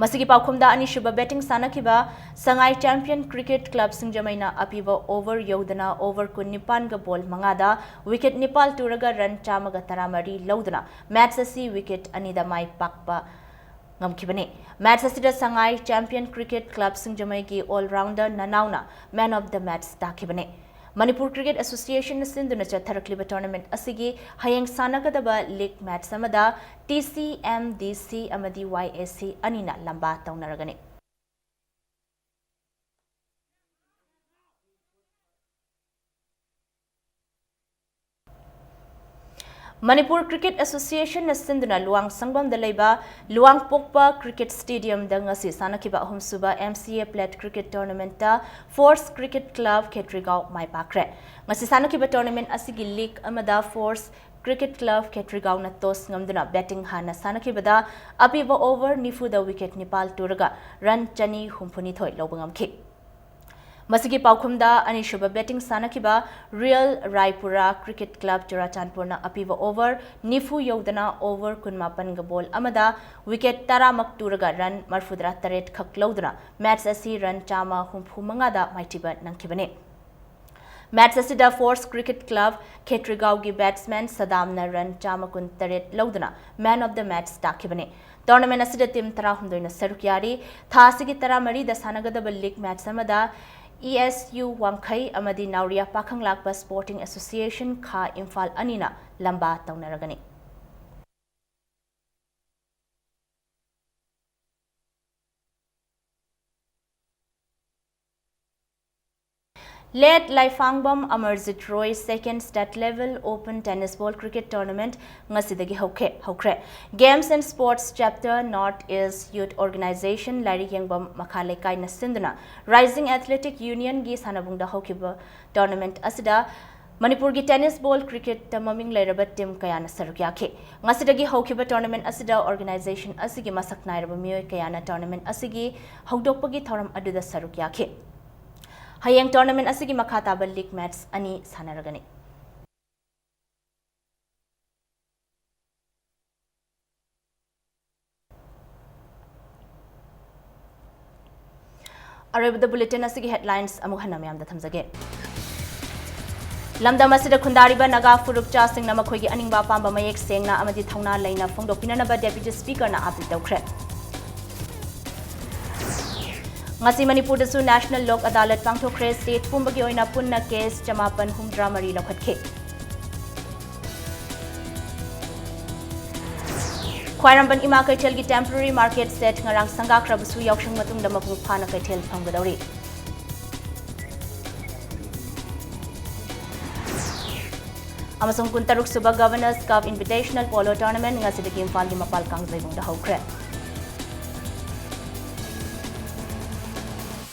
ꯃꯁꯤꯒꯤ ꯄꯥꯎꯈꯨꯝꯗ ꯑꯅꯤꯁꯨꯕ batting ꯁꯥꯟꯅꯈꯤꯕ ꯁꯉꯥꯏ Champion Cricket Club ꯁꯤꯡꯖꯃꯩꯅ ꯑꯄꯤꯕ over ꯌꯧꯗꯅ over ꯀꯨꯟꯅꯤꯄꯥꯟꯒ ball ꯃꯉꯥꯗ wicket ꯅꯤꯄꯥꯜ ꯇꯨꯔꯒ run ꯆꯥꯝꯃꯒ ꯇꯔꯥꯃꯔꯤ ꯂꯧꯗꯨꯅ match ꯑꯁꯤ wicket ꯑꯅꯤꯗ ꯃꯥꯏ ꯄꯥꯛꯄ ꯉꯝꯈꯤꯕꯅꯤ꯫ Match ꯑꯁꯤꯗ ꯁꯉꯥꯏ Champion Cricket Club ꯁꯤꯡꯖꯃꯩꯒꯤ all-rounder ꯅꯅꯥꯎꯅ man of the match ꯇꯥꯈꯤꯕꯅꯤ꯫ Manipur Cricket Associationꯅ ꯁꯤꯟꯗꯨꯅ ꯆꯠꯊꯔꯛꯂꯤꯕ tournament ꯑꯁꯤꯒꯤ ꯍꯌꯦꯡ ꯁꯥꯟꯅꯒꯗꯕ league match ꯑꯃꯗ T C M D C ꯑꯃꯗꯤ Y A C ꯑꯅꯤꯅ ꯂꯝꯕꯥ ꯇꯧꯅꯔꯒꯅꯤ꯫ ꯃꯅꯤꯄꯨꯔ Cricket Associationꯅ ꯁꯤꯟꯗꯨꯅ ꯂꯨꯋꯥꯡ ꯁꯪꯕꯝꯗ ꯂꯩꯕ ꯂꯨꯋꯥꯡꯄꯣꯛꯄ Cricket Stadiumꯗ ꯉꯁꯤ ꯁꯥꯟꯅꯈꯤꯕ ꯑꯍꯨꯝꯁꯨꯕ M C A Plate Cricket Tournamentꯇ Force Cricket Club ꯈꯦꯇ꯭ꯔꯤꯒꯥꯎ ꯃꯥꯏ ꯄꯥꯛꯈ꯭ꯔꯦ꯫ ꯉꯁꯤ ꯁꯥꯟꯅꯈꯤꯕ tournament ꯑꯁꯤꯒꯤ league ꯑꯃꯗ Force Cricket Club ꯈꯦꯇ꯭ꯔꯤꯒꯥꯎꯅ toss ꯉꯝꯗꯨꯅ batting ꯍꯥꯟꯅ ꯁꯥꯟꯅꯈꯤꯕꯗ ꯑꯄꯤꯕ over ꯅꯤꯐꯨꯗ wicket ꯅꯤꯄꯥꯜ ꯇꯨꯔꯒ run ꯆꯅꯤ ꯍꯨꯝꯐꯨꯅꯤꯊꯣꯏ ꯂꯧꯕ ꯉꯝꯈꯤ꯫ ꯃꯁꯤꯒꯤ ꯄꯥꯎꯈꯨꯝꯗ ꯑꯅꯤꯁꯨꯕ batting ꯁꯥꯟꯅꯈꯤꯕ Real Raipura Cricket Club ꯆꯨꯔꯥꯆꯥꯟꯄꯨꯔꯅ ꯑꯄꯤꯕ over ꯅꯤꯐꯨ ꯌꯧꯗꯅ over ꯀꯨꯟꯃꯥꯄꯟꯒ ball ꯑꯃꯗ wicket ꯇꯔꯥꯃꯛ ꯇꯨꯔꯒ run ꯃꯔꯐꯨꯇꯔꯥ ꯇꯔꯦꯠ ꯈꯛ ꯂꯧꯗꯨꯅ match ꯑꯁꯤ run ꯆꯥꯝꯃ ꯍꯨꯝꯐꯨ ꯃꯉꯥꯗ ꯃꯥꯏꯊꯤꯕ ꯅꯪꯈꯤꯕꯅꯤ꯫ Match ꯑꯁꯤꯗ Force Cricket Club ꯈꯦꯇ꯭ꯔꯤꯒꯥꯎꯒꯤ batsman ꯁꯗꯥꯝꯅ run ꯆꯥꯝꯃ ꯀꯨꯟꯇꯔꯦꯠ ꯂꯧꯗꯨꯅ man of the match ꯇꯥꯈꯤꯕꯅꯤ꯫ Tournament ꯑꯁꯤꯗ team ꯇꯔꯥꯍꯨꯝꯗꯣꯏꯅ ꯁꯔꯨꯛ ꯌꯥꯔꯤ꯫ ꯊꯥ ꯑꯁꯤꯒꯤ ꯇꯔꯥꯃꯔꯤꯗ ꯁꯥꯟꯅꯒꯗꯕ league match ꯑꯃꯗ E S U ꯋꯥꯡꯈꯩ ꯑꯃꯗꯤ ꯅꯥꯎꯔꯤꯌꯥ ꯄꯥꯈꯪꯂꯥꯛꯄ Sporting Association ꯈꯥ ꯏꯝꯐꯥꯜ ꯑꯅꯤꯅ ꯂꯝꯕꯥ ꯇꯧꯅꯔꯒꯅꯤ꯫ Late ꯂꯥꯏꯐꯥꯡꯕꯝ ꯑꯃꯔꯖꯤꯠ ꯔꯣꯏ second state level open tennis ball cricket tournament ꯉꯁꯤꯗꯒꯤ ꯍꯧꯈ꯭ꯔꯦ ꯍꯧꯈ꯭ꯔꯦ꯫ Games and Sports Chapter North East Youth Organization ꯂꯥꯏꯔꯤꯛ ꯌꯦꯡꯐꯝ ꯃꯈꯥ ꯂꯩꯀꯥꯏꯅ ꯁꯤꯟꯗꯨꯅ Rising Athletic Union ꯒꯤ ꯁꯥꯟꯅꯕꯨꯡꯗ ꯍꯧꯈꯤꯕ tournament ꯑꯁꯤꯗ ꯃꯅꯤꯄꯨꯔꯒꯤ tennis ball cricket ꯇ ꯃꯃꯤꯡ ꯂꯩꯔꯕ team ꯀꯌꯥꯅ ꯁꯔꯨꯛ ꯌꯥꯈꯤ꯫ ꯉꯁꯤꯗꯒꯤ ꯍꯧꯈꯤꯕ tournament ꯑꯁꯤꯗ organization ꯑꯁꯤꯒꯤ ꯃꯁꯛ ꯅꯥꯏꯔꯕ ꯃꯤꯑꯣꯏ ꯀꯌꯥꯅ tournament ꯑꯁꯤꯒꯤ ꯍꯧꯗꯣꯛꯄꯒꯤ ꯊꯧꯔꯝ ꯑꯗꯨꯗ ꯁꯔꯨꯛ ꯌꯥꯈꯤ꯫ ꯍꯌꯦꯡ tournament ꯑꯁꯤꯒꯤ ꯃꯈꯥ ꯇꯥꯕ league match ꯑꯅꯤ ꯁꯥꯟꯅꯔꯒꯅꯤ꯫ ꯑꯔꯣꯏꯕꯗ bulletin ꯑꯁꯤꯒꯤ headlines ꯑꯃꯨꯛ ꯍꯟꯅ ꯃꯌꯥꯝꯗ ꯊꯝꯖꯒꯦ꯫ ꯂꯝꯗꯝ ꯑꯁꯤꯗ ꯈꯨꯟꯗꯥꯔꯤꯕ ꯅꯥꯒꯥ ꯐꯨꯔꯨꯞꯆꯥꯁꯤꯡꯅ ꯃꯈꯣꯏꯒꯤ ꯑꯅꯤꯡꯕ ꯑꯄꯥꯝꯕ ꯃꯌꯦꯛ ꯁꯦꯡꯅ ꯑꯃꯗꯤ ꯊꯧꯅꯥ ꯂꯩꯅ ꯐꯣꯡꯗꯣꯛꯄꯤꯅꯅꯕ Deputy Speaker ꯅ appeal ꯇꯧꯈ꯭ꯔꯦ꯫ ꯉꯁꯤ ꯃꯅꯤꯄꯨꯔꯗꯁꯨ National Lok Adalat ꯄꯥꯡꯊꯣꯛꯈ꯭ꯔꯦ꯫ State ꯄꯨꯝꯕꯒꯤ ꯑꯣꯏꯅ ꯄꯨꯟꯅ case ꯆꯃꯥꯄꯟ ꯍꯨꯝꯗ꯭ꯔꯥ ꯃꯔꯤ ꯂꯧꯈꯠꯈꯤ꯫ ꯈ꯭ꯋꯥꯏꯔꯝꯕꯟ ꯏꯃꯥ ꯀꯩꯊꯦꯜꯒꯤ temporary market shed ꯉꯔꯥꯡ ꯁꯪꯒꯥꯈ꯭ꯔꯕꯁꯨ ꯌꯥꯎꯁꯪ ꯃꯇꯨꯡꯗ ꯃꯄꯨꯡ ꯐꯥꯅ ꯀꯩꯊꯦꯜ ꯐꯝꯒꯗꯧꯔꯤ꯫ ꯑꯃꯁꯨꯡ ꯀꯨꯟꯇꯔꯨꯛ ꯁꯨꯕ Governors Cup Invitational Polo Tournament ꯉꯁꯤꯗꯒꯤ ꯏꯝꯐꯥꯜꯒꯤ ꯃꯄꯥꯜ ꯀꯥꯡꯖꯩꯕꯨꯡꯗ ꯍꯧꯈ꯭ꯔꯦ꯫